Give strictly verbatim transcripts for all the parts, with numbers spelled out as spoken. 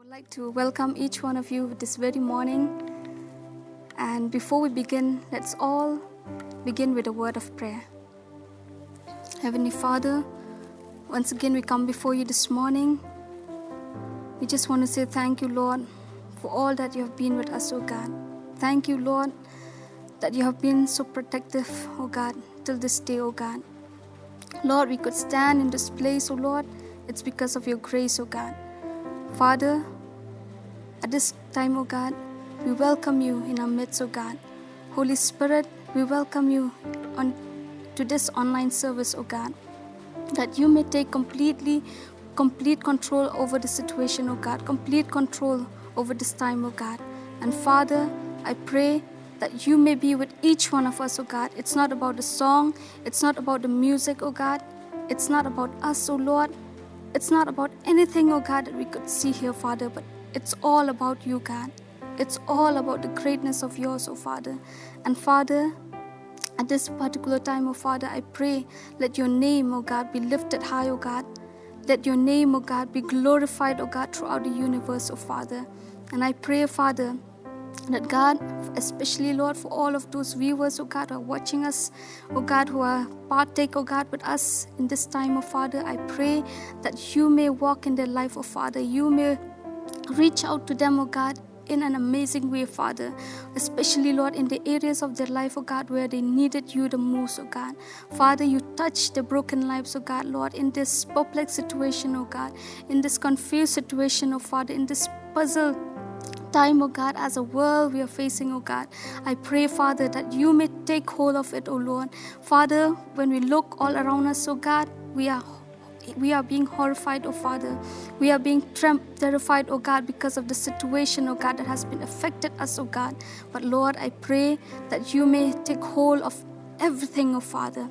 I'd like to welcome each one of you this very morning. And before we begin, let's all begin with a word of prayer. Heavenly Father, once again we come before you this morning. We just want to say thank you, Lord, for all that you have been with us, oh God. Thank you, Lord, that you have been so protective, oh God, till this day, oh God. Lord, we could stand in this place, oh Lord, it's because of your grace, oh God. Father, at this time, oh God, we welcome you in our midst, oh God. Holy Spirit, we welcome you on to this online service, oh God, that you may take completely, complete control over the situation, oh God, complete control over this time, oh God. And Father, I pray that you may be with each one of us, oh God. It's not about the song, it's not about the music, oh God. It's not about us, oh Lord. It's not about anything, oh God, that we could see here, Father, but it's all about you, God. It's all about the greatness of yours, oh Father. And Father, at this particular time, oh Father, I pray, let your name, oh God, be lifted high, oh God. Let your name, oh God, be glorified, oh God, throughout the universe, oh Father. And I pray, Father, that God, especially, Lord, for all of those viewers, oh God, who are watching us, oh God, who are partake, oh God, with us in this time, oh Father, I pray that you may walk in their life, oh Father. You may reach out to them, oh God, in an amazing way, Father, especially, Lord, in the areas of their life, oh God, where they needed you the most, oh God. Father, you touch the broken lives, oh God, Lord, in this perplexed situation, oh God, in this confused situation, oh Father, in this puzzle time, oh God, as a world we are facing, oh God. I pray, Father, that you may take hold of it, oh Lord. Father, when we look all around us, oh God, we are we are being horrified, oh Father. We are being trem- terrified, oh God, because of the situation, oh God, that has been affected us, oh God. But Lord, I pray that you may take hold of everything, oh Father.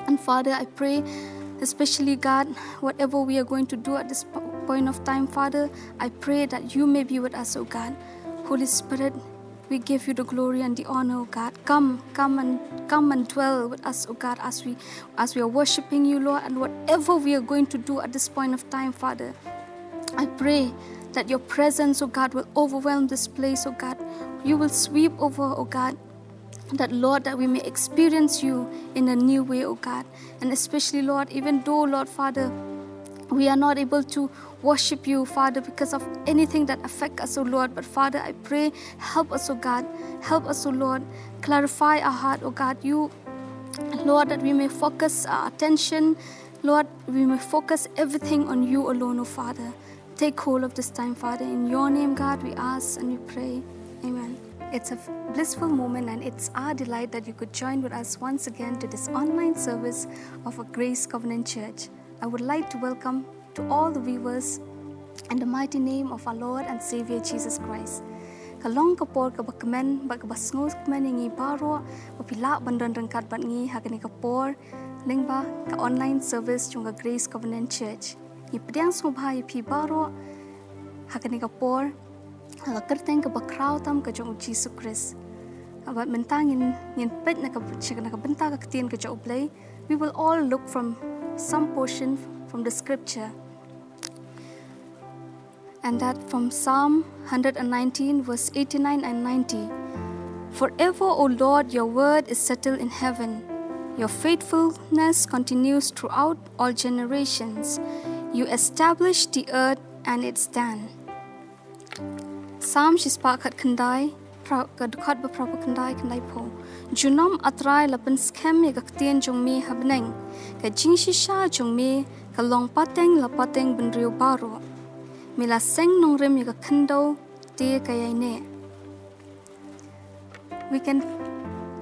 And Father, I pray, especially God, whatever we are going to do at this po- point of time, Father, I pray that you may be with us, oh God. Holy Spirit, we give you the glory and the honor, oh God. Come, come and come and dwell with us, oh God, as we as we are worshiping you, Lord, and whatever we are going to do at this point of time, Father. I pray that your presence, oh God, will overwhelm this place, oh God. You will sweep over, oh God, that, Lord, that we may experience you in a new way, oh God. And especially, Lord, even though, Lord Father, we are not able to worship you, Father, because of anything that affect us, oh Lord. But Father, I pray, help us, oh God. Help us, oh Lord. Clarify our heart, oh God. You, Lord, that we may focus our attention. Lord, we may focus everything on you alone, oh Father. Take hold of this time, Father. In your name, God, we ask and we pray. Amen. It's a blissful moment, and it's our delight that you could join with us once again to this online service of a Grace Covenant Church. I would like to welcome to all the viewers in the mighty name of our Lord and Savior Jesus Christ. Ka long ka por kaba kmen bad kaba sngewkmen ïa ngi baroh ba phi lah ban don ryngkat bad ngi ha kane ka por lyngba ka online service jong ka Grace Covenant Church. Ngi pdiang sngewbha ïa phi baroh ha kane ka por ha ka kyrteng kaba khraw tam ka jong u Jisu Khrist. Bad mynta ngin ngin peit na ka na ka bynta ka ktien ka jong u Blei. We will all look from some portion from the scripture. And that from Psalm one hundred nineteen, verse eighty-nine and ninety. Forever, O Lord, your word is settled in heaven. Your faithfulness continues throughout all generations. You establish the earth and it stand. Psalm shispah khatkhyndai, phra- ka dkhot ba phra khyndai khyndai phew. Junom A Trai la pynskhem ïa ka ktien jong me ha bneng. Ka jingshisha jong me ka long pateng la pateng bynriew baroh. Me la seng nongrim ïa ka khyndew te ka ïaineh. We can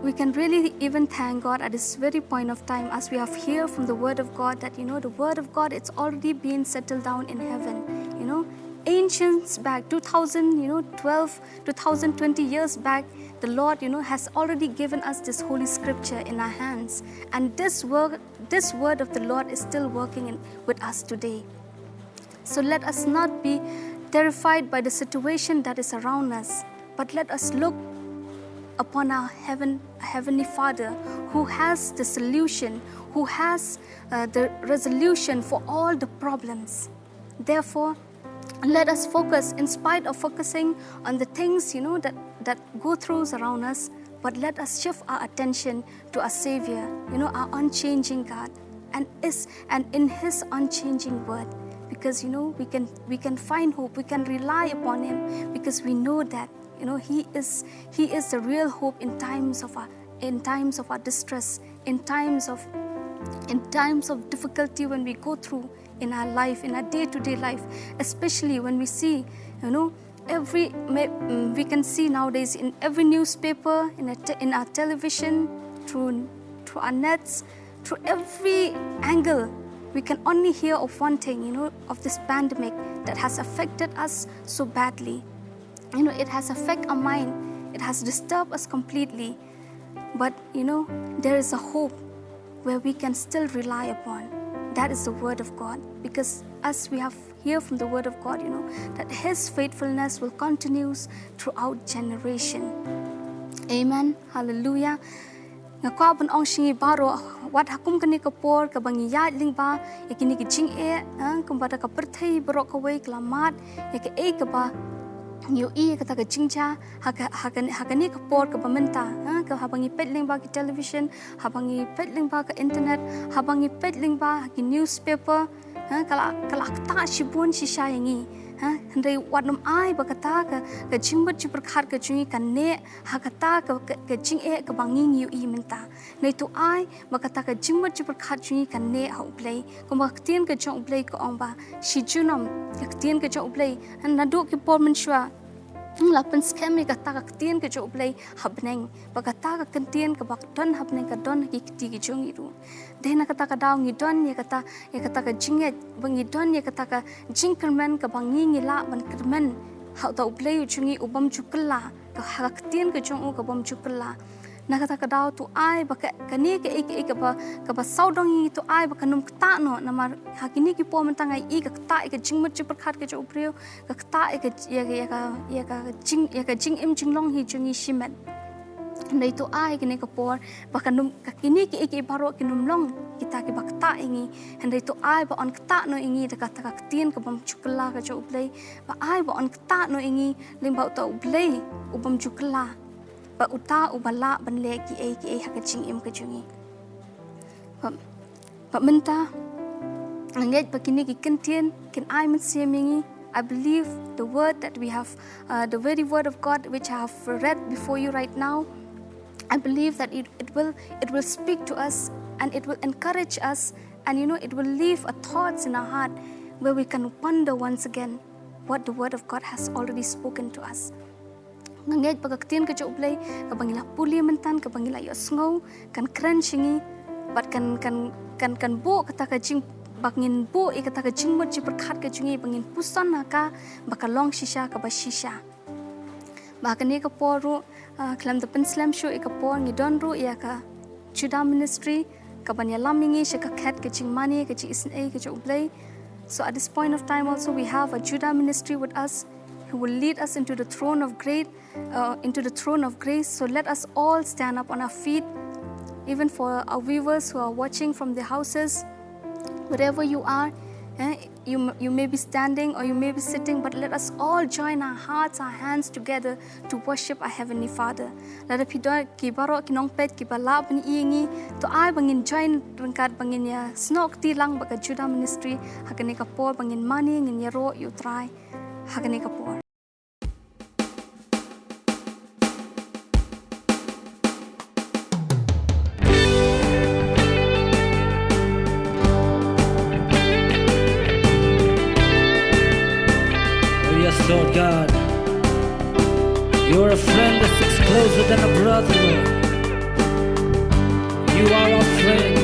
we can really even thank God at this very point of time, as we have heard from the word of God that, you know, the word of God, it's already been settled down in heaven. You know, ancients back two thousand, you know, twelve, two thousand twenty years back, the Lord, you know, has already given us this holy scripture in our hands, and this word this word of the Lord is still working in, with us today. So let us not be terrified by the situation that is around us, but let us look upon our heaven, Heavenly Father, who has the solution, who has uh, the resolution for all the problems. Therefore, let us focus, in spite of focusing on the things, you know, that, that go through around us, but let us shift our attention to our Savior, you know, our unchanging God, and is and in His unchanging Word, because, you know, we can we can find hope, we can rely upon Him, because we know that, you know, He is He is the real hope in times of our in times of our distress, in times of in times of difficulty when we go through in our life, in our day-to-day life, especially when we see, you know, every may, mm, we can see nowadays in every newspaper, in a te- in our television, through through our nets, through every angle, we can only hear of one thing, you know, of this pandemic that has affected us so badly. You know, it has affected our mind, it has disturbed us completely. But, you know, there is a hope where we can still rely upon. That is the Word of God. Because as we have hear from the Word of God, you know, that His faithfulness will continues throughout generation. Amen. Hallelujah. Nga kwah ban ong sha ngi baroh, wat ha kum kane ka por kaba ngi ïaid lyngba ïa kine ki jingeh, eh, kumba da ka pyrthei baroh kawei ka la mad ïa kaei kaba ngi ïohi ïa kata ka jingjia, ha ka, ha ka, ha kane ka por kaba mynta, eh, ka haba ngi peit lyngba ki television, haba ngi peit lyngba ka internet, haba ngi peit lyngba ha ki newspaper, eh, ka la, ka la ktah shibun shisha ïa ngi, eh, hynrei wat nym ai ba kata ka, ka jingmut jingpyrkhat ka jong ngi kan neh ha kata ka, ka, ka jingeh kaba ngi ngi ïohi mynta. Hynrei to ai ba kata ka jingmut jingpyrkhat jong ngi kan neh ha U Blei. Kumba ka ktien ka jong U Blei ka ong ba shi junom ka ktien ka jong U Blei, eh, naduh ki por mynshuwa, hmm, la pynskhem ïa kata ka ktien ka jong U Blei ha bneng. Ba kata ka ktien kaba don ha bneng ka don ha ki kti ki jong ngi ruh. Dei na kata ka daw ngi don ïa kata, ïa kata ka jingngeit, ba ngi don ïa kata ka jingkyrmen kaba ngi ngi lah ban kyrmen ha uta U Blei u jong ngi u bym ju kylla, ka ha ka ktien ka jong u ka bym ju kylla. Na kata ka daw to ai ba ka, kane kaei kaei kaba, kaba sawdong ïa ngi to ai ba kan ym ktah noh, namar ha kine ki por mynta nga ïohi ka ktah ïa ka jingmut jingpyrkhat ka jong u briew, ka ktah ïa ka, ïa ka, ïa ka, ïa ka jing, ïa ka jingim jinglong hi jong ngi shimet. Hynrei to ai kane ka por ba kan ym, ka kine kiei kiei baroh kin ym long kita kiba ktah ïa ngi. Hynrei to ai ba yn ktah noh ïa ngi da kata ka ktien ka bym ju kylla ka jong U Blei. Ba ai ba yn ktah noh ïa ngi lyngba uta U Blei u bym ju kylla, ba uta uba lah ban leh kiei kiei ha ka jingim ka jong ngi. Ba, ba mynta nga ngeit ba kine ki kyntien kin ai mynsiem ïa ngi. I believe the word that we have, uh, the very word of God which I have read before you right now, I believe that it, it will, it will speak to us and it will encourage us, and, you know, it will leave a thoughts in our heart where we can ponder once again what the word of God has already spoken to us. Nga ngeit ba ka ktien ka jong U Blei kaba ngi la pule mynta, kaba ngi la ïohsngew, kan kren sha ngi bad kan, kan, kan, kan buh kata ka jing, ba ngin buh ïa kata ka jingmut jingpyrkhat ka jong ngi, ba ngin puson ha ka ba ka long shisha kaba shisha. Ba kane ka por ruh, ah, khlem da pynslem shuh ïa ka por, ngi don ruh ïa ka Judah Ministry kaban ïalam ïa ngi sha ka khet ka jingmane ka jingisynei ka jong U Blei. So at this point of time also we have a Judah Ministry with us who will lead us into the throne of great, uh, into the throne of grace. So let us all stand up on our feet, even for our viewers who are watching from their houses, wherever you are, eh, you, m- you may be standing or you may be sitting, but let us all join our hearts, our hands together to worship our Heavenly Father. Lada phi don ki baroh ki nongpeit kiba lah ban ïohi ïa ngi, to ai ba ngin join ryngkat, ba ngin ïasnoh kti lang bad ka Judah Ministry ha kane ka por, ba ngin mane, ngin ïaroh ïa U Trai ha kane ka por. Oh, yes, Lord God. You're a friend that sticks closer than a brother, Lord. You are our friend.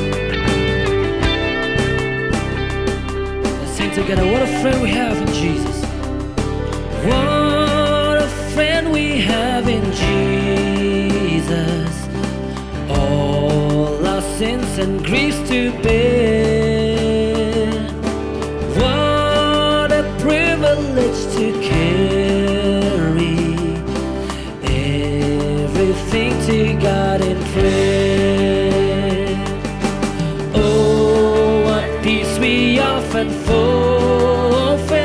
Let's sing together. What a friend we have in Jesus. What a friend we have in Jesus. All our sins and griefs to bear. What a privilege to carry everything to God in prayer. Oh, what peace we often forfeit.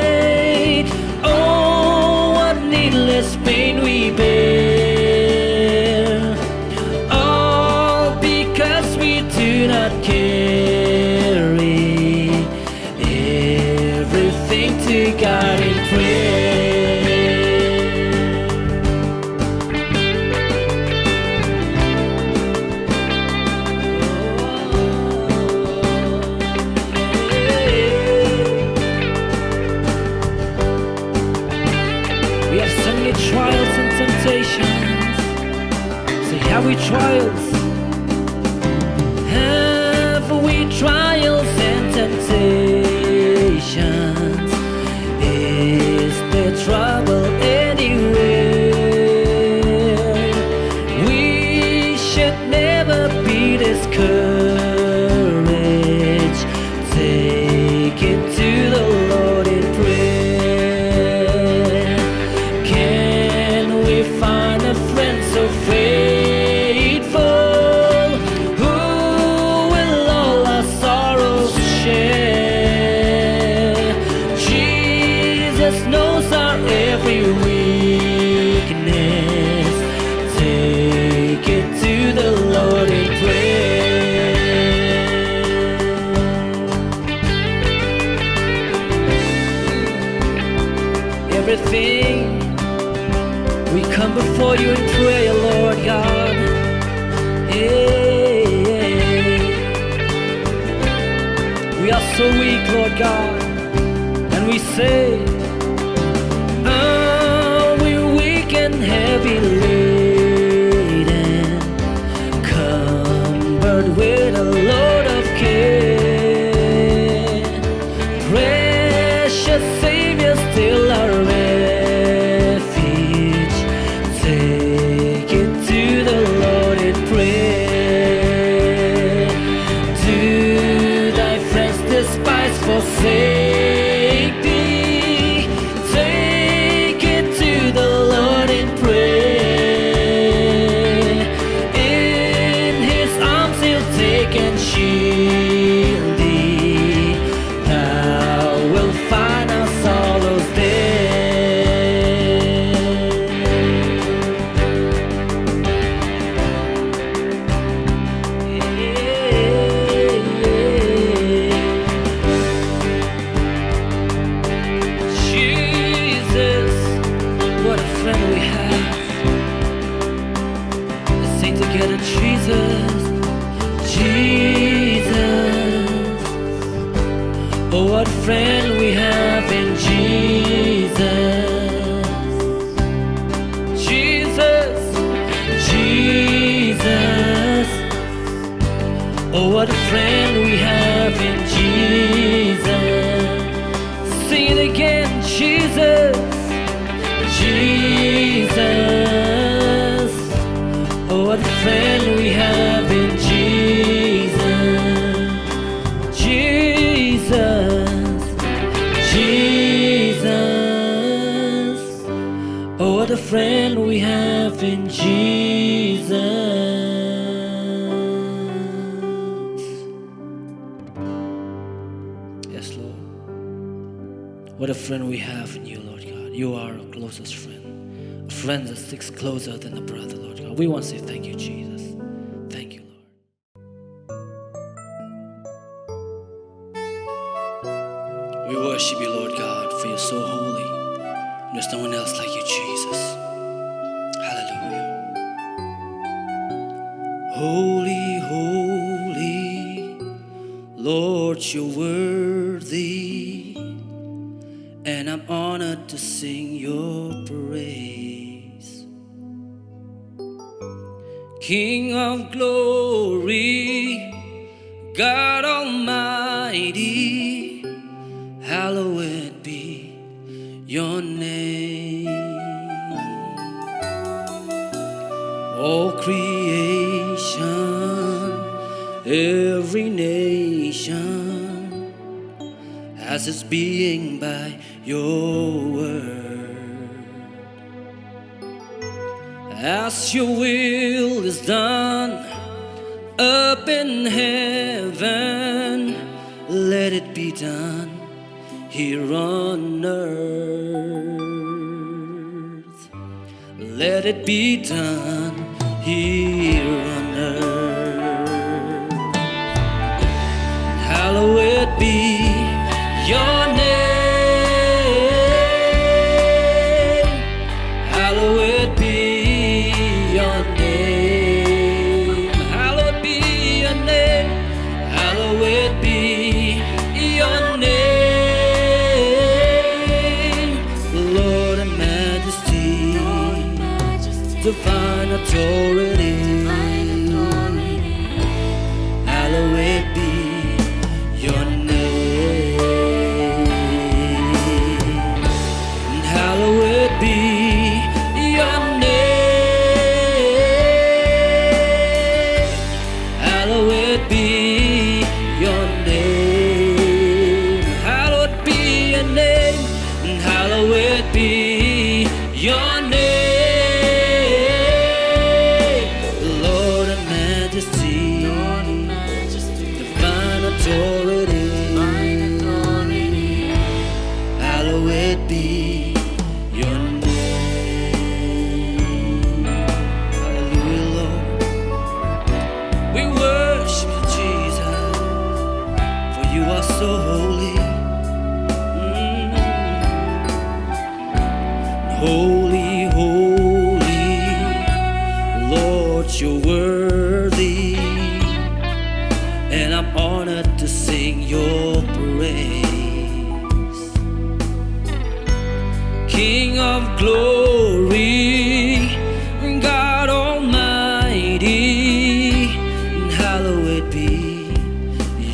Have we trials? Have we trials and temptations? Is there trouble anywhere? We should never be discouraged. Take it to the Lord in prayer. Can we find a friend so faithful who will all our sorrows share? Jesus knows our every weakness. Take it to the Lord in prayer. Everything, we come before you in prayer, Lord God. Hey, we are so weak, Lord God, and we say, are we weak and heavy laden, cumbered with a load of care? Precious Savior, still our refuge. Take it to the Lord in prayer. Do thy friends despise, forsake thee? Take it to the Lord in prayer. In his arms he'll take and shield thee. Thou wilt find our sorrows there. Jesus, what a friend we have. Let's sing together, Jesus, Jesus. Oh, what a friend we have in Jesus. Jesus, Jesus. Oh, what a friend we have in Jesus. Sing it again, Jesus, Jesus. Oh, what a friend we have in Jesus. Jesus, Jesus. Oh, what a friend we have in Jesus. Yes, Lord. What a friend we have in you, Lord God. You are our closest friend. A friend that sticks closer than a brother, Lord God. We want to say thank you, Jesus. Thank you, Lord. We worship you, Lord God, for you're so holy. There's no one else like you, Jesus. Hallelujah. Holy, holy, Lord, you're worthy, and I'm honored to sing your praise. King of glory, God Almighty, hallowed be your name. All creation, every nation has its being by your word. As your will is done up in heaven, let it be done here on earth. Let it be done here on earth. Hallowed be your name. Hallowed be your name. Hallowed be your name. Hallowed be your name. Lord in majesty, divine authority. You're worthy, and I'm honored to sing your praise. King of glory, God Almighty, hallowed be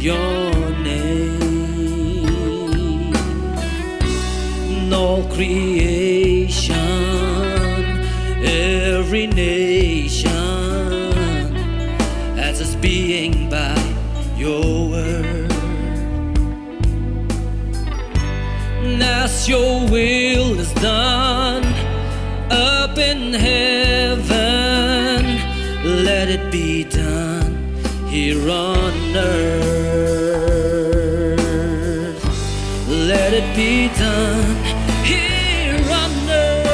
your name. And all creation, every nation, has its being by your word. And as your will is done up in heaven, let it be done here on earth. Let it be done here on earth.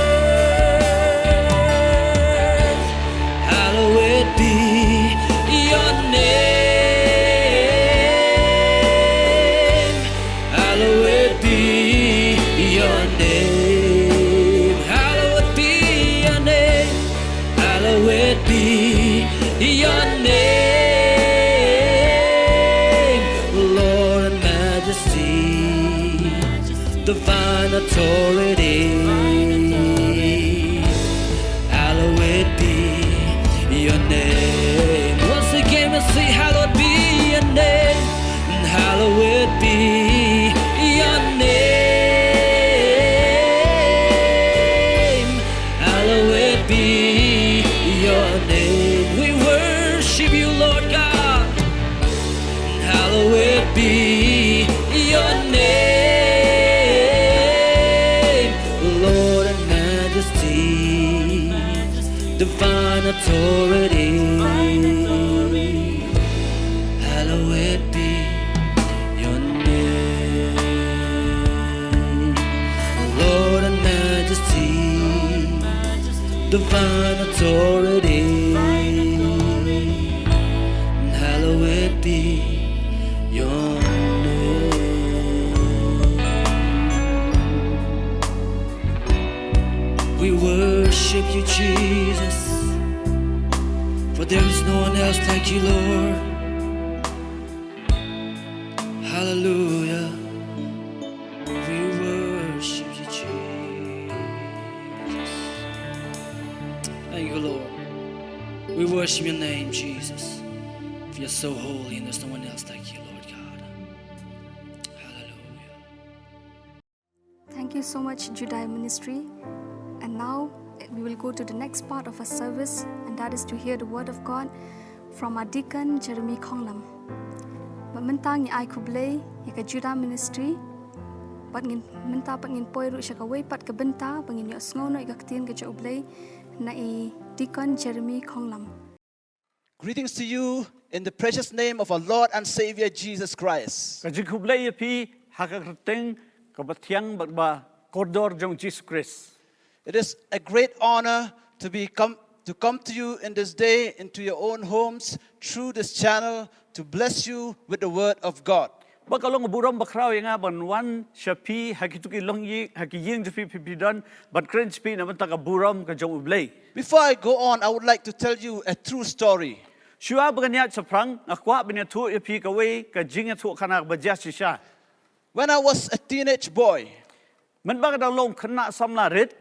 Hallowed be your name. Hallowed be your name. Hallowed be your name. Hallowed be your name. Lord and majesty, divine authority. Hallowed be your name. Once again, we'll say, hallowed be your name. Hallowed be your name. Hallowed be your name. We worship you, Lord God. Hallowed be your name, Lord and majesty, divine authority. Hallowed be your name, Lord and majesty, divine authority. Hallowed be your name. We worship you, Jesus, for there is no one else like you, Lord. Hallelujah. We worship you, Jesus. Thank you, Lord. We worship your name, Jesus. For you're so holy and there's no one else like you, Lord God. Hallelujah. Thank you so much, Judai Ministry. And now we will go to the next part of our service, and that is to hear the word of God from our deacon, Jeremy Khonglam. Bad mynta ngi ai khublei ïa ka Judah Ministry. Bad ngin, mynta pat ngin poi ruh sha kawei pat ka bynta ba ngin ïohsngew noh ïa ka ktien ka jong U Blei na i Deacon Jeremy Khonglam. Greetings to you in the precious name of our Lord and Savior Jesus Christ. Ka jingkhublei ïa phi ha ka kyrteng kaba thiang bad ba kordor jong Jisu Khrist. It is a great honor to be come, to come to you in this day into your own homes through this channel to bless you with the word of God. Ba ka long burom bakhraw ïa nga ban wan sha phi ha kitu ki longïing, ha ki ïing jong phi phi phi don, ban kren sha phi na bynta ka burom ka jong U Blei. Before I go on, I would like to tell you a true story. Shuwa ba ngan ïaid shaphrang, nga kwah ban ïathuh ïa phi kawei ka jingïathuhkhana kaba jia shisha. When I was a teenage boy, mynba nga dang long khynnah samla rit,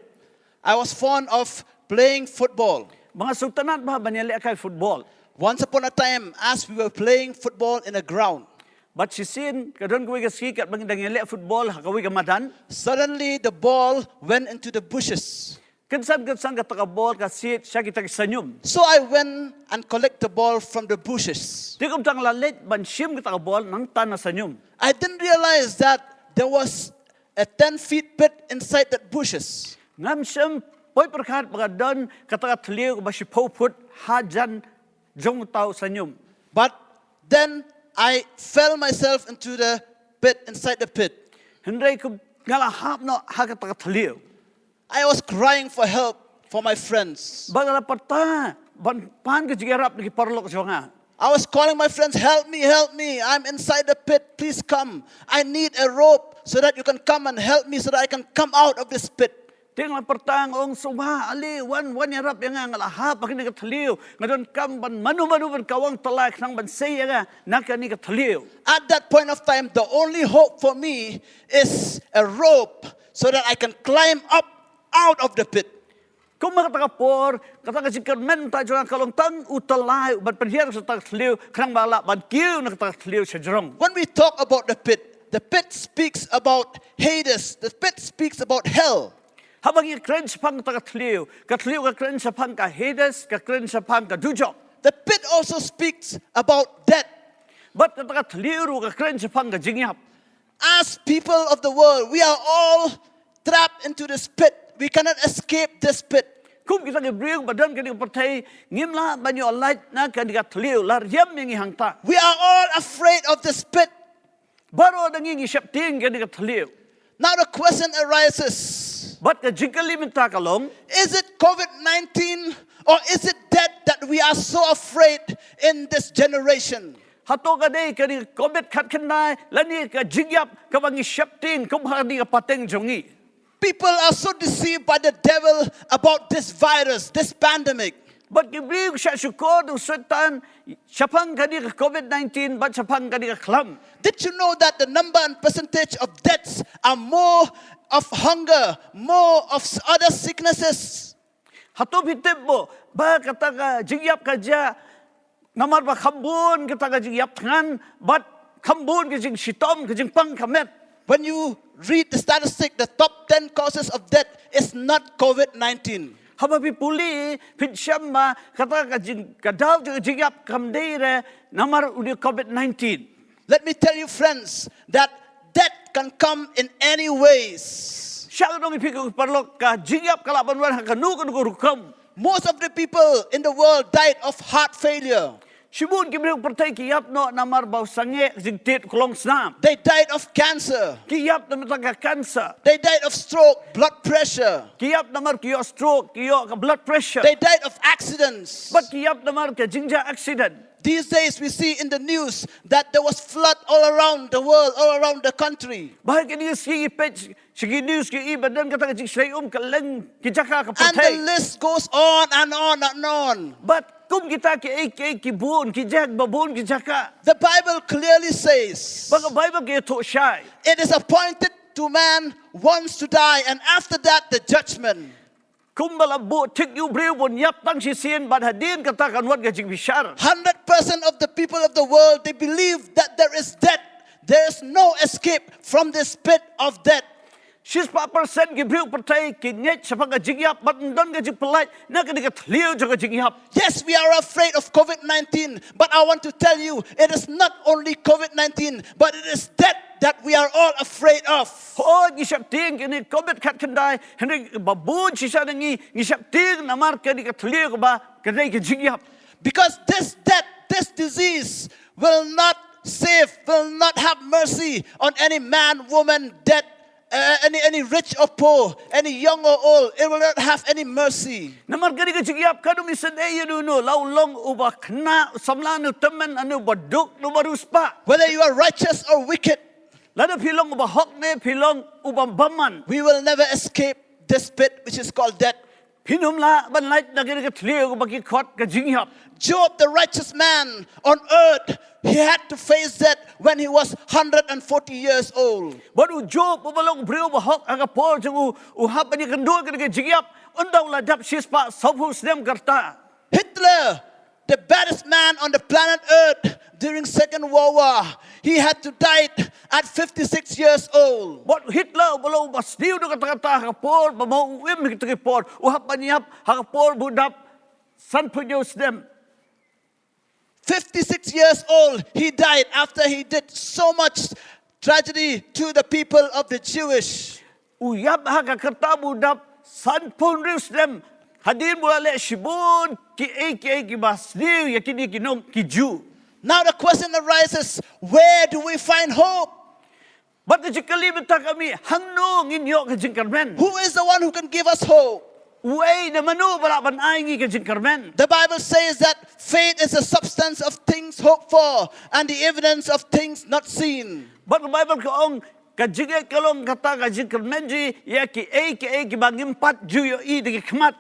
I was fond of playing football. Ba nga sngewtynnat bha ban ïalehkai football. Once upon a time, as we were playing football in a ground, bad shisien ka don kawei ka sngi katba ngi dang ïaleh football ha kawei ka madan, suddenly the ball went into the bushes. Kynsan kynsan kata ka ball ka siat sha kita ki saiñum. So I went and collect the ball from the bushes. Te kumta nga la leit ban shim kata ka ball nangta na saiñum. I didn't realize that there was a ten feet pit inside that bushes. Ngam shym poi pyrkhat ba ka don kata ka thliew ba shiphew phut hajan jong uta u saiñum. But then I fell myself into the pit, inside the pit. Hynrei kum nga la hap noh ha kata ka thliew. I was crying for help for my friends. Ba nga la pyrta ban pan ka jingïarap na ki paralok jong nga. I was calling my friends, "Help me, help me. I'm inside the pit. Please come. I need a rope so that you can come and help me so that I can come out of this pit." Te nga la pyrta nga ong, sngewbha ale, wan, wan ïarap ïa nga, nga la hap ha kane ka thliew, nga donkam ban mano mano ban kawang tyllai khnang ban sei ïa nga na kane ka thliew. At that point of time, the only hope for me is a rope so that I can climb up out of the pit. Kum ha kata ka por, kata ka jingkyrmen ta jong nga ka long tang u tyllai ban pynhiar sha kata ka thliew, khnang ba lah ban kiew na kata ka thliew shajrong. When we talk about the pit, the pit speaks about Hades, the pit speaks about hell. Haba ngi kren shaphang kata ka thliew, ka thliew ka kren shaphang ka Hades, ka kren shaphang ka dujok. The pit also speaks about death. Bad kata ka thliew ruh ka kren shaphang ka jingïap. As people of the world, we are all trapped into this pit. We cannot escape this pit. Kum kita ki briew ba don kane ka pyrthei, ngim lah ban ïoh lait na kane ka thliew, la riam ïa ngi hangta. We are all afraid of this pit. Baroh na ngi ngi sheptieng kane ka thliew. Now the question arises, Bad ka jingkylli mynta ka long, is it COVID nineteen or is it death that we are so afraid in this generation? Hato ka dei kane ka COVID khatkhyndai lane ka jingïap kaba ngi sheptieng kum ha kane ka pateng jong ngi? People are so deceived by the devil about this virus, this pandemic. Bad ki briew ki shah shukor da u Soitan shaphang kane ka COVID nineteen bad shaphang kane ka khlam. Did you know that the number and percentage of deaths are more of hunger, more of s- other sicknesses? Hato phi tip mo ba kata ka jingïap ka jia namar ba kham bun kata ka jingïap thngan bad kham bun ka jingshitom, ka jingpang ka met? When you read the statistic, the top ten causes of death is not COVID nineteen. Haba phi pule, phin shem ba kata ka jing, ka daw jong ka jingïap kam dei re namar u COVID nineteen. Let me tell you, friends, that death can come in any ways. Shah ngi ong ïa phi ko ki paralok, ka jingïap ka lah ban wan ha kano kano ka rukom. Most of the people in the world died of heart failure. Shibun ki briew pyrthei ki ïap noh namar ba u sangeh, ka jingtied, u klongsnam. They died of cancer. Ki ïap namar ka cancer. They died of stroke, blood pressure. Ki ïap namar ki ïoh stroke, ki ïoh ka blood pressure. They died of accidents. Bad ki ïap namar ka jingjia accident. These days we see in the news that there was flood all around the world, all around the country. Ba ha kine ki sngi ngi peit sha ki news ki i ba don kata ka jingshlei um kylleng ki jaka ka And the pyrthei. List goes on and on and on. Bad kum kita ki ei ki ei ki bun, ki jaka ba bun ki jaka. The Bible clearly says, Ba ka Bible ka ïathuh shai, it is appointed to man once to die, and after that, the judgment. Kumba la buh thik ïa u briew ban ïap tang shisien bad hadien kata kan wan ka jingbishar. Hundred percent of the people of the world, they believe that there is death. There is no escape from this pit of death. Shispah percent ki briew pyrthei ki ngeit shaphang ka jingïap bad ym don ka jingpyllait na kane ka thliew jong ka jingïap. Yes, we are afraid of COVID nineteen, but I want to tell you, it is not only COVID nineteen, but it is death that we are all afraid of. Hooid, ngi sheptieng kane COVID khatkhyndai, hynrei ba bun shisha na ngi, ngi sheptieng namar kane ka thliew kaba ka dei ka jingïap. Because this death, this disease will not save, will not have mercy on any man, woman, dead, uh, any, any rich or poor, any young or old. It will not have any mercy. Namar kane ka jingïap kam isynei ïa uno uno, la u long uba khynnah, u samla, u tymmen, uno uba duk, uba riewspah. Whether you are righteous or wicked, lada phi long uba hok ne phi long uba bymman, we will never escape this pit which is called death. Phin ym lah ban lait na kane ka thliew kaba ki khot ka jingïap. Job, the righteous man on earth, he had to face death when he was hundred and forty years old. Bad u Job uba long briew ba hok ha ka por jong u, u hap ban ïakynduh kane ka jingïap ynda u la dap shispah sawphew snem ka rta. Hitler, the baddest man on the planet Earth during Second World War, he had to die at fifty-six years old. Bad Hitler uba long uba sniew da kata kata ha ka por ba ma u im ha kita ki por, u hap ban ïap ha ka por ba u dap sanphew hynñiew snem. Fifty-six years old, he died after he did so much tragedy to the people of the Jewish. U ïap ha ka kyrta ba u dap sanphew hynriew snem, hadien ba u la leh shibun ki ei ki ei kiba sniew ïa kine ki nong ki Jiw. Now the question arises, where do we find hope? Bad ka jingkylli mynta ka mih, hangno ngin ïoh ka jingkyrmen? Who is the one who can give us hope? Uei ne mano ba lah ban ai ngi ka jingkyrmen? The Bible says that faith is the substance of things hoped for and the evidence of things not seen. Bad ka Bible ka ong, Ka jingngeit ka long kata ka jingkyrmen jong ngi ïa kiei kiei kiba ngim pat ju ïohi da ki khmat.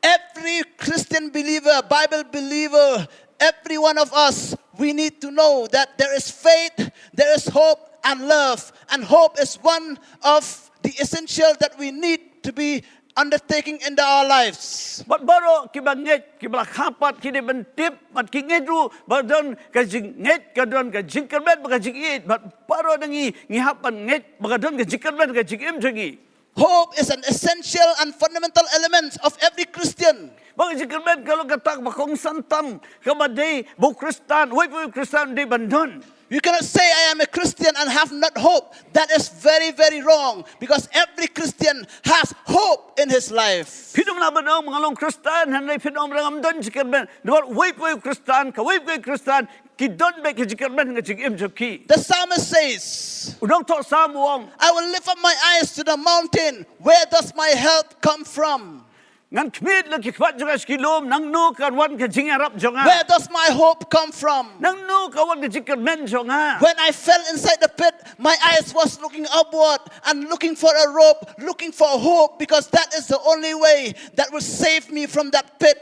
Every Christian believer, Bible believer, every one of us, we need to know that there is faith, there is hope and love. And hope is one of the essential that we need to be undertaking in our lives. Bad baroh kiba ngeit, kiba la kha pat ki dei ban tip, bad ki ngeit ruh ba don ka jingngeit, ka don ka jingkyrmen, bad ka jingïeit, bad baroh na ngi ngi hap ban ngeit ba ka don ka jingkyrmen ka jingim jong ngi. Hope is an essential and fundamental element of every Christian. Ba ka jingkyrmen ka long kata kaba kongsan tam, kaba dei ba u Khristan, uwei pa uwei u Khristan u dei ban don. You cannot say, "I am a Christian and have not hope." That is very, very wrong, because every Christian has hope in his life. Phi nym lah ban ong ba nga long Khristan hynrei phin ong ba ngam don jingkyrmen. Namar uwei pa uwei u Khristan, kawei pa kawei u Khristan, ki don beit ka jingkyrmen ha ka jingim jong ki. The psalmist says, U nongthoh Salm u ong, "I will lift up my eyes to the mountain. Where does my help come from?" Ngan khmih la ki khmat jong nga sha ki lum, nangno kan wan ka jingïarap jong nga? Where does my hope come from? Nangno ka wan ka jingkyrmen jong nga? When I fell inside the pit, my eyes was looking upward and looking for a rope, looking for hope, because that is the only way that will save me from that pit.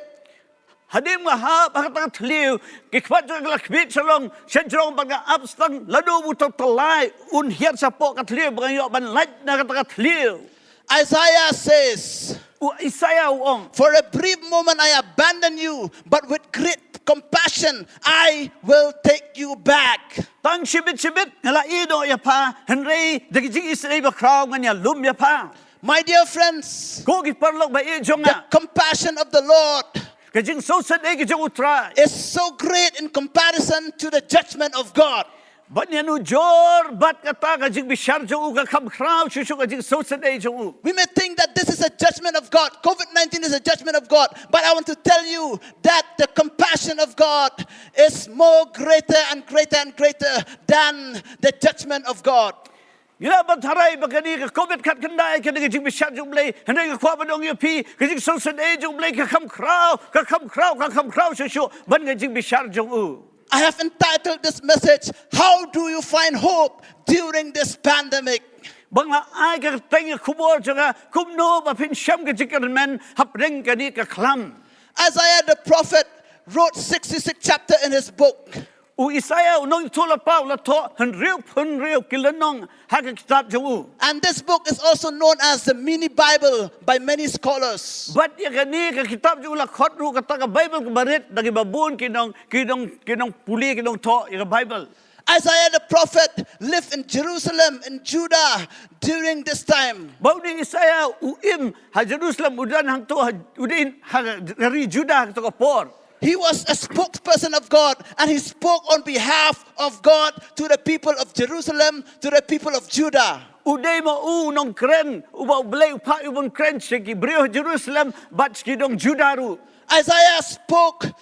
Hadien ba nga hap ha kata ka thliew, ki khmat jong nga ki la khmih shalong sha jrong bad nga ap sdang, lano ba uto u tyllai un hiar shapoh ka thliew ba ngan ïoh ban lait na kata ka thliew. Isaiah says, U Isaïah u ong, "For a brief moment I abandon you, but with great compassion I will take you back." Tang shibit shibit nga la ïehnoh ïa pha, hynrei da ka jingisynei bakhraw ngan ïalum ïa pha. My dear friends, Ko ki paralok ba ïeit jong nga, the compassion of the Lord ka jingsngewsynei ka jong U Trai is so great in comparison to the judgment of God. Ban ïanujor bad kata ka jingbishar jong u ka kham khraw shuh shuh ka jingsngewsynei jong u. We may think that this is a judgment of God. COVID nineteen is a judgment of God. But I want to tell you that the compassion of God is more greater and greater and greater than the judgment of God. Ngi lah ban tharai ba kane ka COVID khatkhyndai ka dei ka jingbishar jong U Blei, hynrei nga kwah ban ong ïa phi, ka jingsngewsynei jong U Blei ka kham khraw, ka kham khraw, ka kham khraw shuh shuh ban ka jingbishar jong u. I have entitled this message, "How do you find hope during this pandemic?" Ba nga ai ka kyrteng ïa ka khubor jong nga, kumno ba phin shem ka jingkyrmen hapdeng kane ka khlam. Isaiah the prophet wrote sixty-six chapter in his book. U Isaïah u nongïathuhlypa u la thoh hynriewphew hynriew ki lynnong ha ka kitab jong u. And this book is also known as the Mini Bible by many scholars. Bad ïa kane ka kitab jong u la khot ruh kata ka Baibl kaba rit da kiba bun ki nong, ki nong, ki nongpule, ki nongthoh ïa ka Baibl. Isaiah the prophet lived in Jerusalem, in Judah, during this time. Ba u Isaïah u im ha Jerusalem, u don hangto ha, u don ha ri Judah ha kato ka por. He was a spokesperson of God, and he spoke on behalf of God to the people of Jerusalem, to the people of Judah. U dei ma u nongkren uba U Blei u phah ïa u ban kren sha ki briew ha Jerusalem bad sha ki nong Judah ruh. Isaiah spoke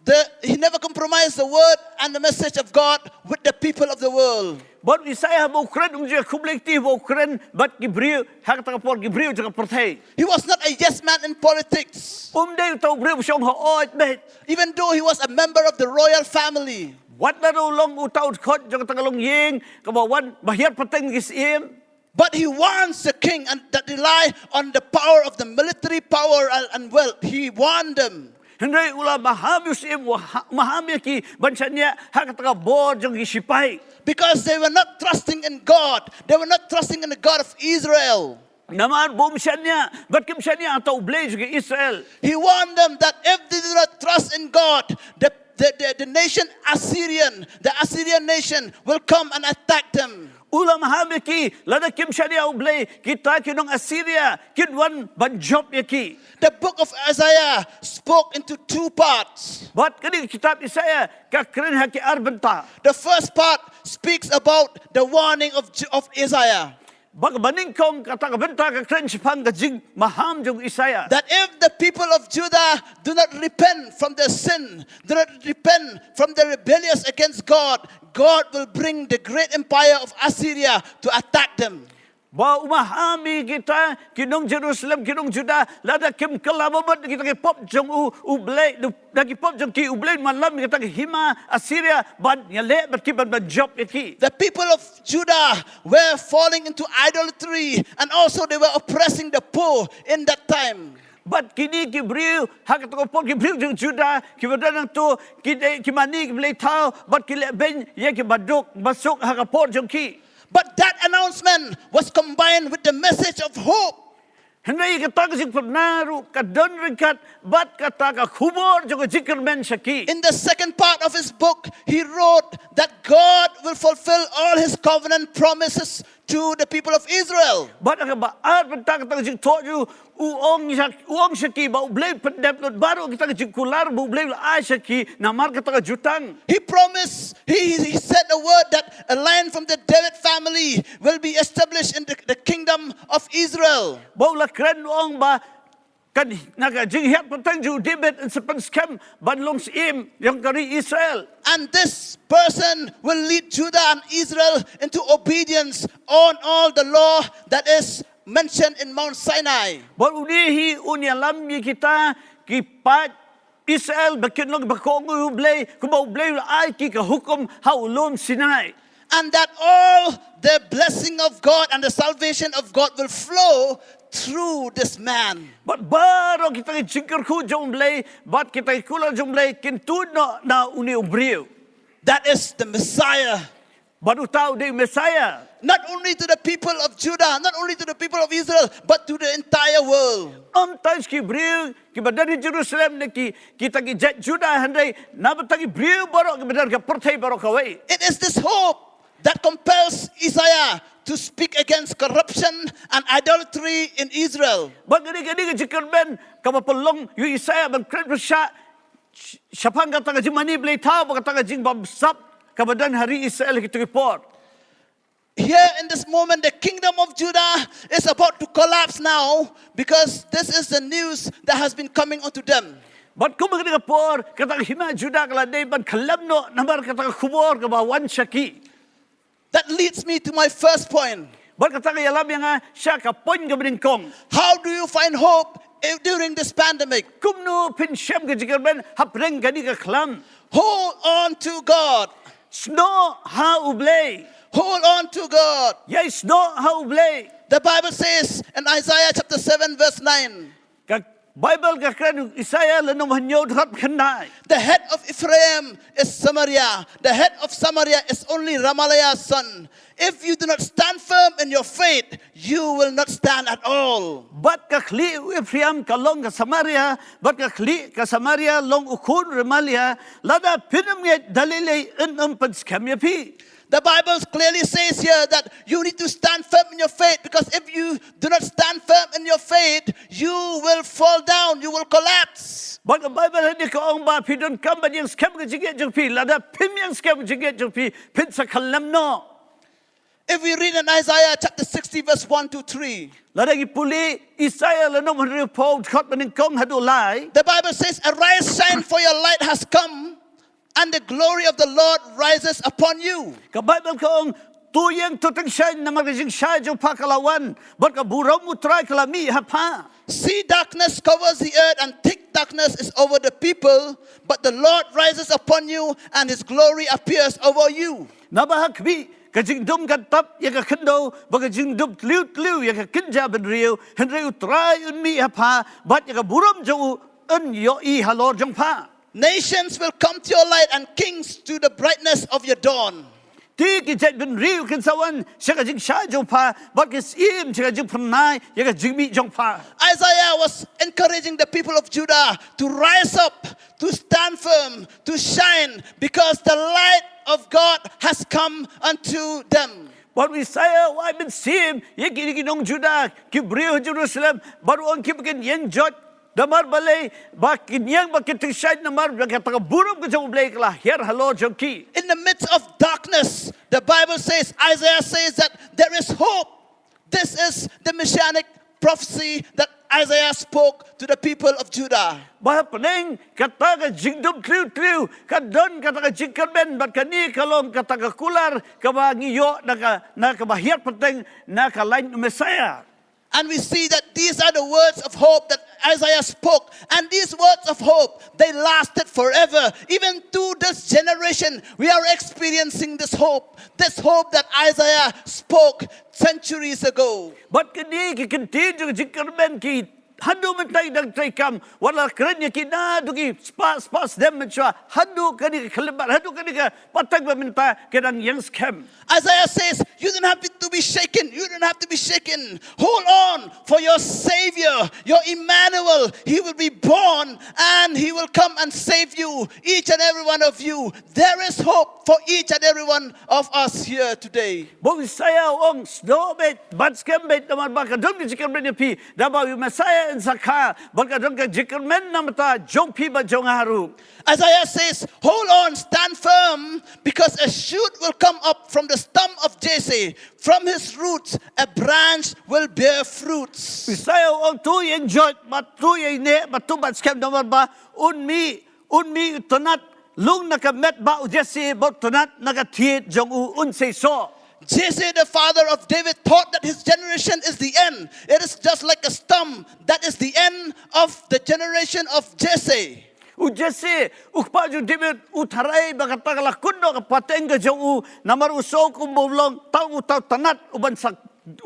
the, he never compromised the word and the message of God with the people of the world. Bad u Isaïah haba u kren um ju ïa khublei kti, haba u kren bad ki briew ha kata ka por, ki briew jong ka pyrthei. He was not a yes man in politics. Um dei uta u briew ba shong hooid beit. Even though he was a member of the royal family. Wat la u long uta u dkhot jong kata ka longïing kaba wan ba hiar pateng ki syiem. But he warns the king and that rely on the power of the military power and, and wealth. He warned them. Hynrei u la maham ïa u syiem, u ha-, maham ïa ki ban shaniah ha kata ka bor jong ki shipai. Because they were not trusting in God. They were not trusting in the God of Israel. Namar ba um shaniah, bad kim shaniah ha uta U Blei jong ki Israel. He warned them that if they do not trust in God, the, the, the, the nation Assyrian, the Assyrian nation will come and attack them. U la maham ïa ki, lada kim shaniah ha U Blei, kita ki nong Assyria kin wan ban jop ïa ki. The book of Isaiah spoke into two parts. Bad kane ka kitab Isaïah ka kren ha ki ar bynta. The first part speaks about the warning of J-, of Isaiah. Bad kaba nyngkong kata ka bynta ka kren shaphang ka jingmaham jong u Isaïah. That if the people of Judah do not repent from their sin, do not repent from their rebellious against God, God will bring the great empire of Assyria to attack them. Ba u maham ïa kita ki nong Jerusalem, ki nong Judah, lada kim kylla bamut na kita ki pop jong u, u Blei, na ki pop jong ki, u Blei un ïalam ïa kita ki hima Assyria ban ïaleh bad ki, ban ban jop ïa ki. The people of Judah were falling into idolatry, and also they were oppressing the poor in that time. Bad kine ki briew ha kato ka por, ki briew jong Judah kiba don hangto, ki dei, ki mane ki blei thaw bad ki leh beiñ ïa ki baduk basuk ha ka por jong ki. But that announcement was combined with the message of hope. Hynrei kata ka jingpyrkhat ruh ka don ryngkat bad kata ka khubor jong ka jingkyrmen sha ki. In the second part of his book, he wrote that God will fulfill all his covenant promises to the people of Israel. Bad ha kaba ar bynta kata ka jingthoh jong u, u ong sha, u ong sha ki ba U Blei un pyndep lut baroh kita ki jingkular ba U Blei u la ai sha ki namar kata ka jutang. He promised, he, he said a word that a line from the David family will be established in the, the kingdom of Israel. Ba u la kren, u ong ba kan, na ka jinghiar pateng jong u David yn sa pynskhem ban long syiem ïa ka ri Israel. And this person will lead Judah and Israel into obedience on all the law that is mentioned in Mount Sinai. Bad une hi un ïalam ïa kita ki paid Israel ba kin long ba kohnguh ïa U Blei, kumba U Blei u la ai ki ka hukum ha u lum Sinai. And that all the blessing of God and the salvation of God will flow through this man. Bad baroh kita ki jingkyrkhu jong U Blei bad kita ki kular jong U Blei kin tuid noh na une u briew. That is the Messiah. Bad uta u dei Messiah. Not only to the people of Judah, not only to the people of Israel, but to the entire world. Ym tang sha ki briew kiba don ha Jerusalem ne ki, kita ki jait Judah, hynrei na bynta ki briew baroh kiba don ha ka pyrthei baroh kawei. It is this hope that compels Isaiah to speak against corruption and idolatry in Israel. Bad kane, kane ka jingkyrmen kaba pynlong ïa u Isaiah ban kren pyrshah sh-, shaphang kata ka jingmane blei thaw bad kata ka jingbamsap kaba don ha ri Israel ha kito ki por. Here in this moment, the kingdom of Judah is about to collapse now, because this is the news that has been coming unto them. Bad kum ha kane ka por, kata ka hima Judah ka la dei ban khyllem noh namar kata ka khubor kaba wan sha ki. That leads me to my first point. Bad kata ka ïalam ïa nga sha ka point kaba nyngkong. How do you find hope, eh, during this pandemic? Kumno phin shem ka jingkyrmen hapdeng kane ka khlam? Hold on to God. Snoh ha U Blei. Hold on to God. Ïai snoh ha U Blei. The Bible says in Isaiah chapter seven verse nine, ka Bible ka kren, Isaiah lynnong ba hynñiew dkhot khyndai. The head of Ephraim is Samaria. The head of Samaria is only Remaliah's son. If you do not stand firm in your faith, you will not stand at all. Bad ka khlieh u Ephraim ka long ka Samaria, bad ka khlieh ka Samaria long u khun Remaliah, lada phim ngeit da lei lei yn ym pynskhem ïa phi. The Bible clearly says here that you need to stand firm in your faith, because if you do not stand firm in your faith, you will fall down, you will collapse. Bad ka Bible hangne ka ong ba phi donkam ban ïeng skhem ka jingngeit jong phi, lada phim ïeng skhem ka jingngeit jong phi, phin sa khyllem noh. If we read in Isaiah chapter sixty, verse one to three, lada ngi pule Isaiah lynnong hynriewphew dkhot ba nyngkong haduh lai, the Bible says, "Arise, shine, for your light has come, and the glory of the Lord rises upon you." Ka Bible ka ong, "To ïeng, to tyngshaiñ, namar ka jingshai jong pha ka la wan, bad ka burom U Trai ka la mih ha pha." See, darkness covers the earth, and thick darkness is over the people, but the Lord rises upon you, and his glory appears over you. Naba ha khmih ka jingdum kan tap ïa ka khyndew, bad ka jingdum tliw tliw ïa ka kynja bynriew, hynrei U Trai un mih ha pha, bad ïa ka burom jong u yn ïohi halor jong pha. Nations will come to your light, and kings to the brightness of your dawn. Te ki jait bynriew kin sa wan sha ka jingshai jong pha, bad ki syiem sha ka jingphyrnai ïa ka jingmih jong pha. Isaiah was encouraging the people of Judah to rise up, to stand firm, to shine, because the light of God has come unto them. Bad u Isaiah u ai mynsiem ïa ki, ki nong Judah, ki briew Jerusalem, bad u ong ki ba kin ïeng joit, namar balei, ba kin ïeng bad kin tyngshaiñ namar ba kata ka burom ka jong U Blei ka la hiar halor jong ki. In the midst of darkness, the Bible says, Isaiah says that there is hope. This is the messianic prophecy that Isaiah spoke to the people of Judah. Ba hapdeng kata ka jingdum tliw tliw, ka don kata ka jingkyrmen, bad kane ka long kata ka kular kaba ngi ïoh na ka, na kaba hiar pateng na ka lain Messiah. And we see that these are the words of hope that Isaiah spoke. And these words of hope, they lasted forever. Even to this generation, we are experiencing this hope, this hope that Isaiah spoke centuries ago. Bad kane ka kyntien jong ka jingkyrmen ki haduh mynta ki dang trei kam, wat la kren ïa ki naduh ki spah spah snem mynshuwa, haduh kane ka khyllipmat, haduh kane ka pateng ba mynta ka dang ïeng skhem. Isaiah says, "You don't have to be shaken. You don't have to be shaken. Hold on for your Savior, your Emmanuel. He will be born and he will come and save you, each and every one of you." There is hope for each and every one of us here today. Bad u Isaiah u ong, snoh beit, bad skhem beit, namar ba ka don ka jingkyrmen ïa phi, naba u Messiah un sa kha, bad ka don ka jingkyrmen namar ta jong phi bad jong nga ruh. Isaiah says, "Hold on, stand firm, because a shoot will come up from the stump of Jesse. From his roots, a branch will bear fruits." U Isaiah u ong, to ïeng joit, bad to ïeng neh, bad to bad skhem, namar ba un mih, un mih u tnat lung na ka met bah u Jesse, bad u tnat na ka thied jong u un seisoh. Jesse, the father of David, thought that his generation is the end. It is just like a stump. That is the end of the generation of Jesse. U Jesse, u kpa jong u David, u tharai ba kata ka la kut noh ka pateng ka jong u, namar u sngew kumba u long tang uta u tnat uban sa,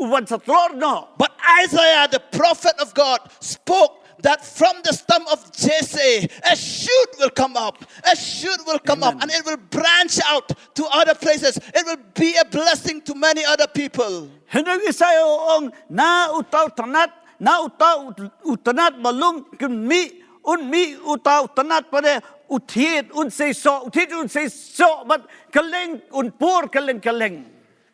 uban sa tlot noh. But Isaiah, the prophet of God, spoke that from the stump of Jesse, a shoot will come up. A shoot will come up, amen, and it will branch out to other places. It will be a blessing to many other people. Hynrei u Isaiah u ong, na uta u tnat, na uta u, u tnat ba lung kin mih, un mih uta u tnat pat de, u thied un seisoh, u thied un seisoh, bad kylleng un pur kylleng kylleng.